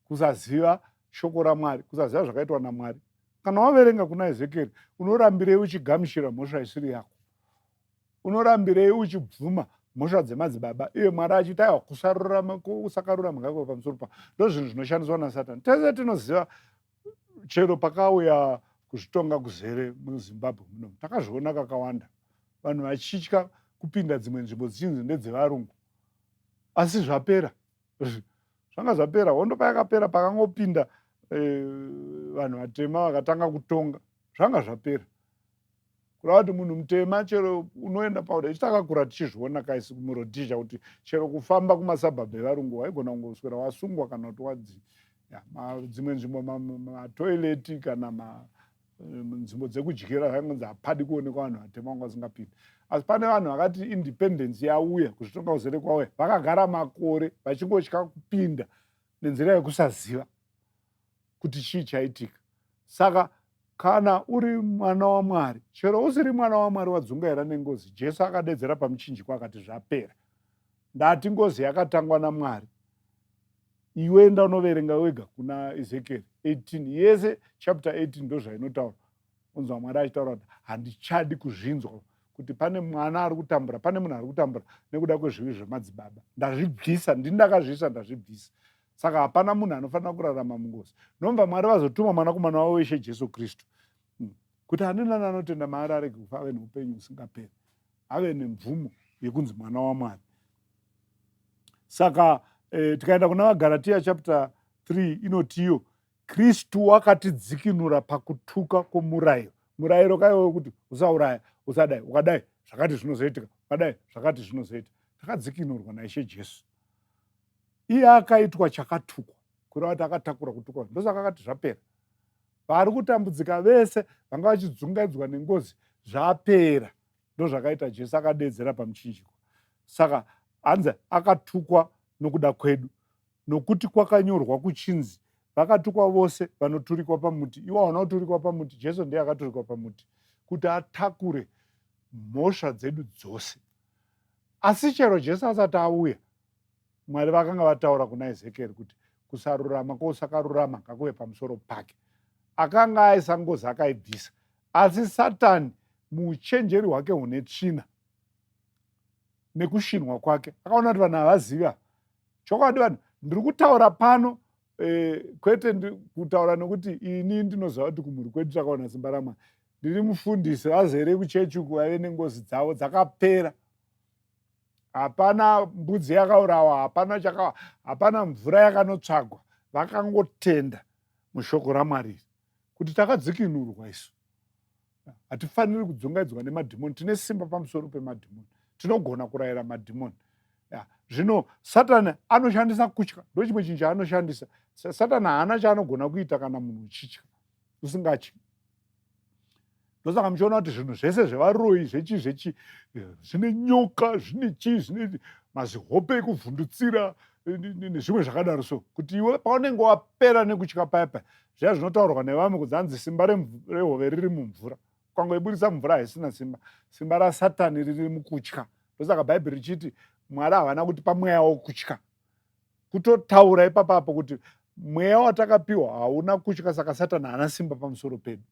kusaziva shoko raMwari, kusaziva zvakaitwa naMwari. Kana waverenga kuna Ezekieri, unorambirei uchigamuchira mhosva isiri yako? Unorambirei uchibvuma mhosva dzemadzibaba, iye Mwari achiti, "Aiwa, kusarurama, kusakarurama ngakwe pamusoro pa"? Ndo zvinhu zvinoshandiswa naSatani. Tese tinoziva, chero pakauya kuzvitonga kuzere muZimbabwe muno, takazviona kakawanda, vanhu vachitya kupinda dzimwe nzvimbo dzichinzi ndedzevarungu. Asi zvapera, zvanga zvapera. Hondo payakapera, pakangopinda vanhu vatema vakatanga kutonga, zvanga zvapera. Kureva kuti munhu mutema chero unoenda pauda ichi, takakura tichizviona kaisi muRhodesia kuti chero kufamba kumasuburbs evarungu waigona kungoswera wasungwa kana kuti wadzi dzimwe nzvimbo, matoilet kana nzvimbo dzekudyira, zvaingonzi hapadi kuonekwa vanhu vatema, vanga vasingapindi. Asi pane vanhu vakati independence yauya, kuzvitonga kuzere kwauya, vakagara makore vachingotya kupinda nenzira yekusaziva kuti chii chaitika. Saka kana uri mwana waMwari, chero usiri mwana waMwari, wadzungaira nengozi. Jesu akadedzera pamuchinjikwa akati, "Zvapera." Ndati ngozi yakatangwa naMwari. Iwe enda unoverenga wega kuna Ezekieri 18 yese, chapter 18, ndo zvainotaura. Unzwa Mwari achitaura kuti, "Handichadi kuzvinzwa kuti pane mwana ari kutambura, pane munhu ari kutambura nekuda kwezvivi zvemadzibaba. Ndazvibvisa, ndini ndakazviisa, ndazvibvisa." Saka hapana munhu anofanira kurarama mungozi. Ndomva Mwari vazotuma mwanakomana wavo Ishe Jesu Kristu kuti ani nani anotenda maari arege kufa ave neupenyu husingaperi, ave nemvumo yekunzi mwana waMwari. Saka tikaenda kuna vaGaratiya chapter 3 inotiyo Kristu wakatidzikinura pakutuka kwomurayiro. Murayiro kaiwe wekuti usauraya, usadai, ukadai zvakati zvinozoitika, ukadai zvakati zvinozoita. Takadzikinurwa naIshe Jesu. Iye akaitwa chakatukwa, kureva kuti akatakura kutukwa. Ndosaka akati zvapera. Vari kutambudzika vese vanga vachidzungaidzwa nengozi zvapera. Ndozvakaita Jesu, akadeedzera pamuchinjikwa. Saka hanzi akatukwa nokuda kwedu, nokuti kwakanyorwa kuchinzi vakatukwa vose vanoturikwa pamuti. Iwo hauna kuturikwa pamuti, Jesu ndiye akaturikwa pamuti kuti atakure mhosva dzedu dzose. Asi chero Jesu asati auya, Mwari vakanga vataura kuna Ezekieri kuti kusarurama kwosakarurama ngakuve pamusoro pake. Akanga aisa ngozi akaibvisa. Asi Satani muuchenjeri hwake hune tsvina nekushinhwa kwake akaona kuti vanhu havazivi ava. Chokwadi vanhu ndiri kutaura pano kwete kutaura nokuti ini ndinoziva kuti kumhuri kwedu takaona simba raMwari. Ndiri mufundisi, vazere kuchechi uku vaive nengozi dzavo dzakapera. Hapana mbudzi yakaurawa, hapana chaka, hapana mvura yakanotsvagwa. Vakangotenda mushoko raMwari kuti takadzikinurwa isu. Hatifaniri kudzungaidzwa nemadhimoni, tine simba pamusoro pemadhimoni, tinogona kurayira madhimoni. Zvino Satani anoshandisa kutya, ndochimwe chinhu chaanoshandisa. Satani haana chaanogona kuita kana munhu uchitya, usingatyi. Ndosaka muchiona kuti zvinhu zvese zvevaroyi zvechi zvechi zvine nyoka, zvine chii, zvine mazihope ekuvhundutsira nezvimwe zvakadaro. So kuti iwe paunenge wapera nekutya paya paya, zviya zvinotaurwa nevamwe kuti hanzi simba rehove riri mumvura, ukangoibudisa mumvura haisina simba. Simba raSatani riri mukutya. Ndosaka Bhaibheri richiti Mwari havana kutipa mweya wokutya. Kutotaura ipapapo kuti mweya watakapiwa hauna kutya, saka Satani haana simba pamusoro pedu.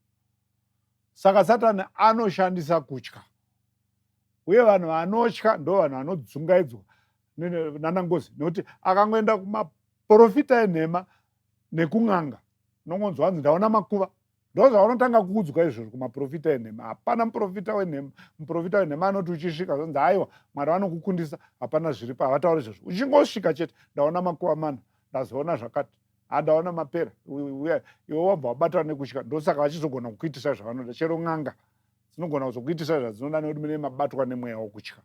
Saka Satani anoshandisa kutya, uye vanhu vanotya ndo vanhu vanodzungaidzwa nanangozi, nekuti akangoenda kumaporofita enhema nekun'anga, unongonzwa hanzi ndaona makuva. Ndozvaunotanga kuudzwa izvozvo kumaprofita enhema. Hapana muprofita wenhema. Muprofita wenhema anoti uchisvika zvonzi aiwa Mwari vanokukundisa, hapana zviripo, havatauri izvozvo. Uchingosvika chete, ndaona makuva mana, ndazoona zvakati, handaona mapera, iwe wabva wabatwa nekutya. Ndosaka vachizogona kukuitisa zvavanoda. Chero n'anga dzinogona kuzokuitisa zvadzinoda nekuti mune mabatwa nemweya wokutya.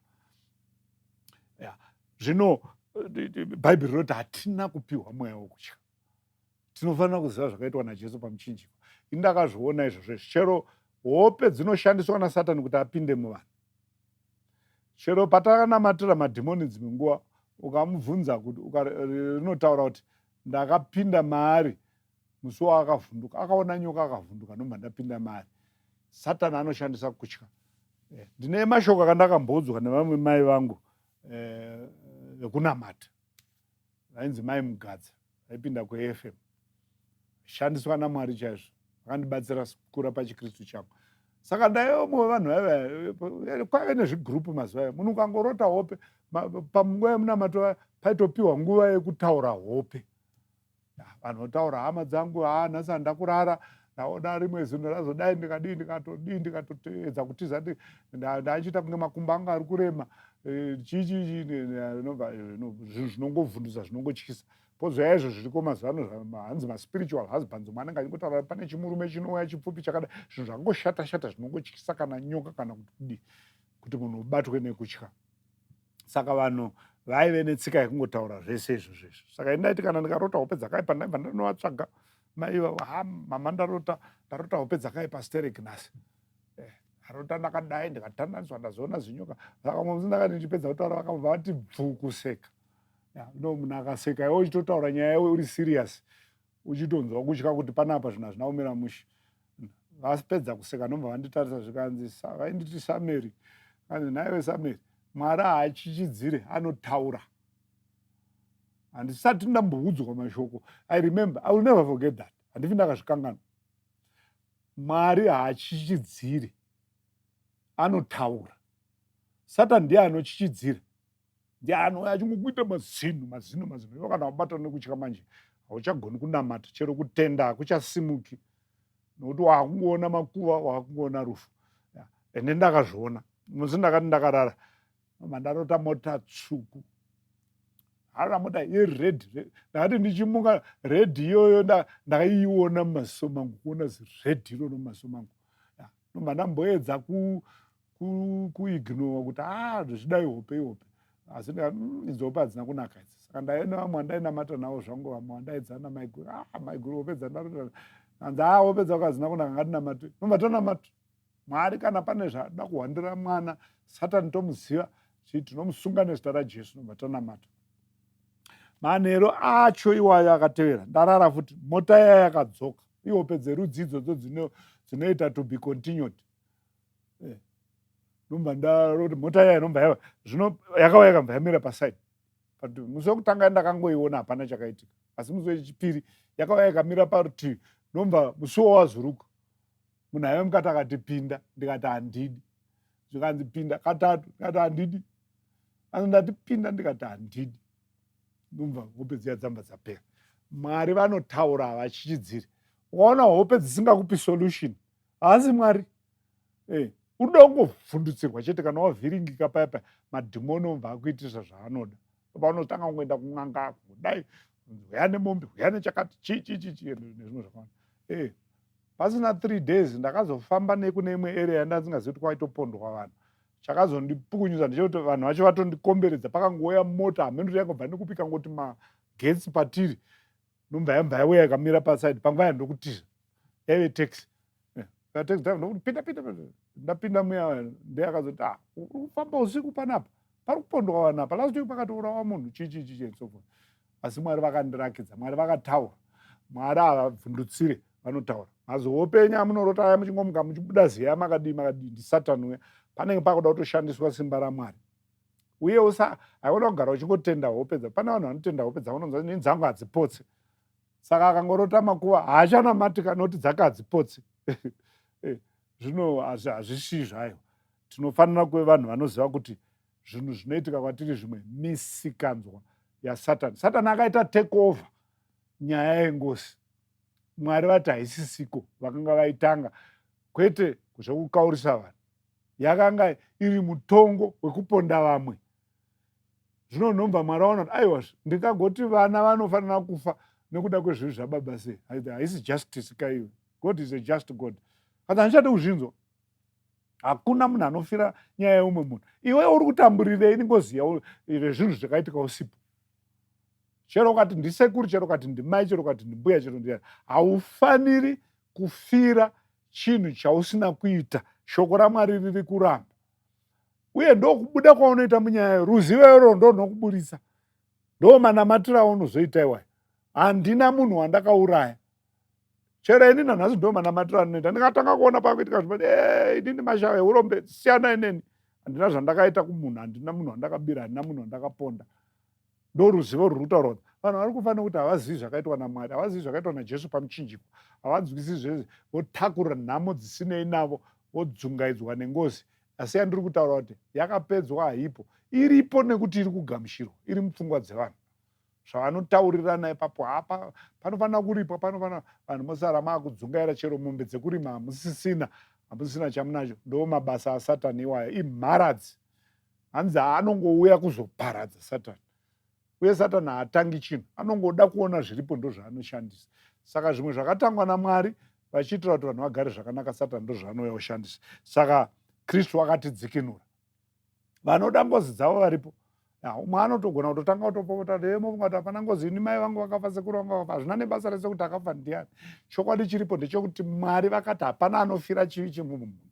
Zvino Bhaibheri rinoti hatina kupiwa mweya wokutya. Tinofanira kuziva zvakaitwa naJesu pamuchinjikwa. Ini ndakazviona izvozvo izvi. Chero hope dzinoshandiswa naSatani kuti apinde muvanhu. Chero patakanamatira madhimoni dzimwe nguva, ukamubvunza kuti rinotaura kuti ndakapinda maari musi waakavhunduka, akaona nyoka akavhunduka, ndobva ndapinda maari. Satani anoshandisa kutya. Ndine mashoko akandakamboudzwa nevamwe mai vangu vekunamata, vainzi Mai Mugadza, vaipinda kuAFM, shandiswa naMwari chaizvo, vakandibatsira kukura pachiKristu changu. Saka ndaiva umwe wevanhu vaiva, kwaive nezvigurupu mazuva ayo. Munhu ukangorota hope panguva yemunamato paitopiwa nguva yekutaura hope. Vanhu votaura, hama dzangu, haa nhasi handakurara, ndaona rimwe zinhu razodai, ndikadii, ndikatodii, ndikatoedza kutiza, ndachiita kunge makumbo angu ari kurema, chii chii, zvinhu zvinongovhundusa, zvinongotyisa. Pozouya izvo zviriko mazuva ano hanzi maspiritual husbands, umwe anenge achingotaura pane chimurume chinouya chipfupi chakadai, zvinhu zvakangoshata shata zvinongotyisa, kana nyoka kana kuti kudii, kuti munhu ubatwe nekutya. Saka vanhu vaive netsika yekungotaura zvese izvozvo izvo. Saka ini ndaiti kana ndikarota hope dzakaipa, ndaibva ndanovatsvaga mai ivavo, ha mama, ndarota hope dzakaipa sterek nhasi, ndarota ndakadai, ndikatandaniswa, ndazoona zinyoka. Saka mumwe musi ndakati ndichipedza kutaura, vakabva vati bvu kuseka. No, munhu akaseka iwe uchitotaura nyaya iwe uri serious, uchitonzwa kutya kuti panapa zvinhu hazvina kumira mushe. Vapedza kuseka ndobva vanditarisa, zvikanzi, vainditi Sameri, kanzi nhaiwe Sameri, Mwari haachichidzire, anotaura. Handisati ndamboudzwa mashoko. I remember, I will never forget that, handifi ndakazvikanganwa. Mwari haachichidzire, anotaura. Satani ndiye anochichidzira. Ndiye anouya achingokuita mazino mazino mazino. Iwe kana wabatwa nekutya manje hauchagoni kunamata, chero kutenda hakuchasimuki nokuti wakungoona makuva, wakungoona rufu. Ende ndakazviona musi ndakati ndakarara mandarota mota tsvuku, harara mota yered. Ndakati ndichimuka, red iyoyo ndakaiona mumaziso mangu, kuona zired iroro mumaziso mangu. Nobva ndamboedza kuignore kuti a ah, zvichida ihope ihope, asi idzi hope hadzina kunaka idzi. Saka ndaive nevamwe vandainamata navo zvangu, vamwe vandaidzana maiguru. Ah, maiguru, hope dzandarota. Anzi, a ah, hope dzako hadzina kunaka, ngatinamate. Nobva tanamata Mwari, kana pane zvada kuhwandira mwana, Satani tomuziva, chii tinomusunga nezita raJesu. Nobva tanamata. Manheru acho iwayo akatevera, ndarara futi, mota iya yakadzoka. Ihope dzerudzi idzodzo dzinoita to be continued. Nobva ndaroti mota iya inobva yava zvino yakauya, yakabva yamira paside. But musi wekutanga ndakangoiona, hapana chakaitika, asi musi wechipiri yakauya ikamira parutivi, nobva musuwo wazuruka, munhu aive mukati akati, "Pinda." Ndikati, "Handidi." Zvikanzi, "Pinda." Katatu. Ndikati, "Handidi." Asi ndati, "Pinda." Ndikati, "Handidi." Nobva hope dziya dzamba dzapera. Mwari vanotaura, havachichidziri. Ukaona hope dzisingakupi solution, haasi Mwari. Unoda kungovhundutsirwa chete. Kana wavhiringika paya paya, madhimoni obva akuitisa zvaanoda. Paunotanga kungoenda kun'anga, kudai huya nemombe, huya nechakati, chii chii chii chii, nezvimwe zvakawanda. Pasina 3 days ndakazofamba nekune imwe area yandasingazivi kuti kwaitopondwa vanhu. Chakazondipukunyusa ndechekuti vanhu vacho vatondikomberedza, pakangouya mota, hameno kuti yangobva nekupi, kangoti magetsi patiri, nobva yambva yauya ikamira paside. Panguva yandokutiza yaive taxi. Taxi driver ndokuti, "Pinda, pinda." Ndapinda muya, ndiye akazoti, "Ah, uri kufamba usiku panapa, pari kupondwa vanhu apa. Last week pakatourawa munhu, chii chii chii and so forth." Asi Mwari vakandirakidza, Mwari vakataura. Mwari havabvundutsire, vanotaura. Mazohopenya amunorota aya, muchingomuka muchibuda ziya, makadii makadii, ndisatani uya. Panenge pakuda kutoshandiswa simba raMwari. Uye usa haiona kugara uchingotenda hope dza pane vanhu vanotenda hope dzavanonzwa, "Ini dzangu hadzipotse." Saka akangorota makuva haachanamatika nokuti dzake hadzipotse. Zvino hazvisii zvayo. Tinofanira kuve vanhu vanoziva kuti zvinhu zvinoitika kwatiri zvimwe misikanzwa yaSatani. Satani akaita take over nyaya yengozi. Mwari vati haisisiko. Vakanga vaitanga kwete zvekukaurisa vanhu, yakanga iri mutongo wekuponda vamwe. Zvino nobva Mwari aona kuti, aiwa, ndingagoti vana vanofanira kufa nekuda kwezvivi zvababa sei? Haisi justice kaiwe? God is a just God. Kana handichadi kuzvinzwa. Hakuna munhu anofira nyaya yeumwe munhu. Iwe uri kutamburirei ngozi rezvinhu zvakaitika usipo? Chero ukati ndisekuru, chero ukati ndimai, chero ukati ndimbuya, chero ndiani, haufaniri kufira chinhu chausina kuita. Shoko raMwari riri kuramba. Uye ndokubuda kwaunoita munyaya, ruzivo iroro ndo runokuburisa, ndo manamatiro aunozoita iwayo. Handina munhu wandakauraya. Chero ini nanhasi ndo manamatiro anoita. Ndikatanga kuona pakuitika zvi, inini mashava eurombe, siyana ineni. Handina zvandakaita kumunhu, handina munhu wandakabira, handina munhu wandakaponda. Ndo ruzivo rwuri kutaura kuti vanhu vari kufa nekuti havazivi zvakaitwa naMwari, havazivi zvakaitwa naJesu pamuchinjikwa, havanzwisi zvese. Votakura nhamo dzisinei navo, vodzungaidzwa nengozi. Asi yandiri kutaura kuti yakapedzwa haipo, iripo nekuti iri kugamuchirwa, iri mupfungwa dzevanhu zvavanotaurirana ipapo. Hapa panofanira kuripwa, panofanira vanhu mosara maakudzungaira, chero mombe dzekurima hamusisina, hamusisina chamunacho. Ndo mabasa aSatani iwayo, imharadzi. Hanzi anongouya kuzoparadza Satani. Uye Satani haatangi chinhu, anongoda kuona zviripo, ndo zvaanoshandisa. Saka zvimwe zvakatangwa naMwari vachiitira kuti vanhu vagare zvakanaka, Satani ndo zvaanouya kushandisa. Saka Kristu akatidzikinura. Vanoda ngozi dzavo varipo. Umwe anotogona kutotanga kutopopota, mofunga kuti hapana ngozi, ini mai vangu vakafa, sekuru vangu vakafa. Hazvina nebasa rese kuti akafa ndiani. Chokwadi chiripo ndechekuti Mwari vakati hapana anofira chivi chemumwe munhu.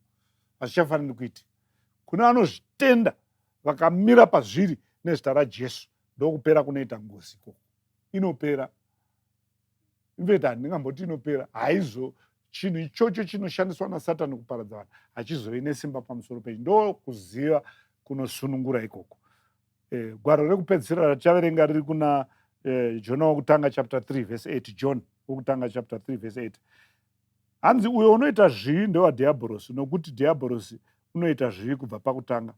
Hazvichafaniri kuitika. Kune vanozvitenda vakamira pazviri nezita raJesu, ndokupera kunoita ngozi ikoko. Inopera. Infact, handingamboti inopera, haizo. Chinhu ichocho chinoshandiswa naSatani kuparadza vanhu hachizovi nesimba pamusoro penyu. Ndokuziva kunosunungura ikoko. Gwaro rekupedzisira ratichaverenga riri kuna Jona wokutanga chapter 3 verse 8. John wokutanga chapter 3 verse 8. Hanzi, "Uyo unoita zvivi ndewadhiabhorosi, nokuti dhiabhorosi unoita zvivi kubva pakutanga.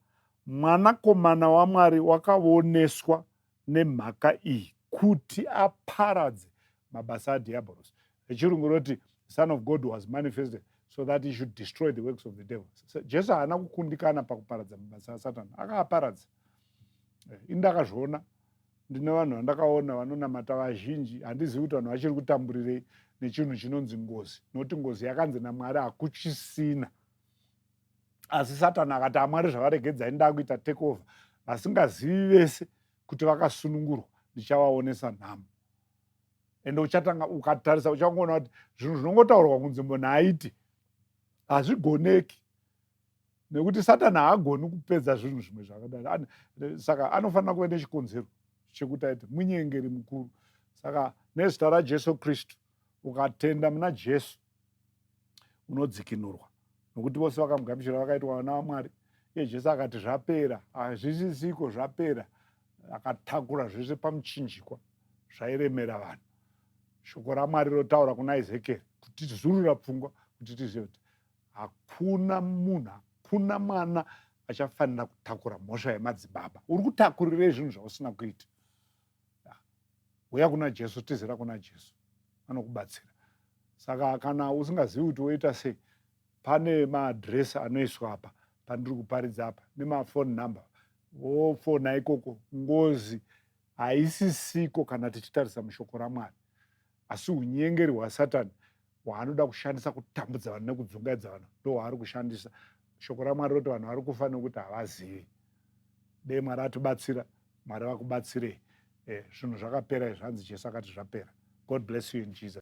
Mwanakomana waMwari wakavoneswa nemhaka iyi kuti aparadze mabasa adhiabhorosi. Rechirungu rinoti, "Son of God was manifested so that he should destroy the works of the devil." Jesu haana kukundikana pakuparadza mabasa asatani, akaaparadza. Ini ndakazviona, ndine vanhu vandakaona vanonamata vazhinji. Handizivi kuti vanhu vachiri kutamburirei nechinhu chinonzi ngozi, nokuti ngozi yakanzi naMwari hakuchisina. Asi Satani akati, "Amwari zvavaregedzai, ndakuita take over. Vasingazivi vese kuti vakasunungurwa, ndichavaonesa nhamo." Ende uchatanga ukatarisa, uchangoona kuti zvinhu zvinongotaurwa kunzi munhu aiti hazvigoneki, nekuti Satani haagoni kupedza zvinhu zvimwe zvakadaro. Saka anofanira kuve nechikonzero chekuti aite munyengeri mukuru. Saka nezita raJesu Kristu, ukatenda muna Jesu unodzikinurwa, nokuti vose vakamugamuchira vakaitwa vana vaMwari. Iye Jesu akati, "Zvapera, hazvisisiko, zvapera." Akatakura zvese pamuchinjikwa zvairemera vanhu. Shoko raMwari rotaura kuna Ezekieri kutizurura pfungwa kuti tizive kuti hakuna munhu, hakuna mwana achafanira kutakura mhosva yemadzibaba. Uri kutakurirei zvinhu zvausina kuita? Uya kuna Jesu, tizira kuna Jesu, anokubatsira. Saka kana usingazivi kuti woita sei, pane maadhiresi anoiswa apa pandiri kuparidza apa nemafoni number, wofona ikoko. Ngozi haisisiko kana tichitarisa mushoko raMwari, asi unyengeri hwaSatani hwaanoda kushandisa kutambudza vanhu nekudzungaidza vanhu ndo hwaari kushandisa. Shoko raMwari roti vanhu vari kufa nekuti havazivi. Dei Mwari atibatsira, Mwari vakubatsirei. Zvinhu zvakapera izvi, hanzi Jesu akati zvapera. God bless you in Jesus.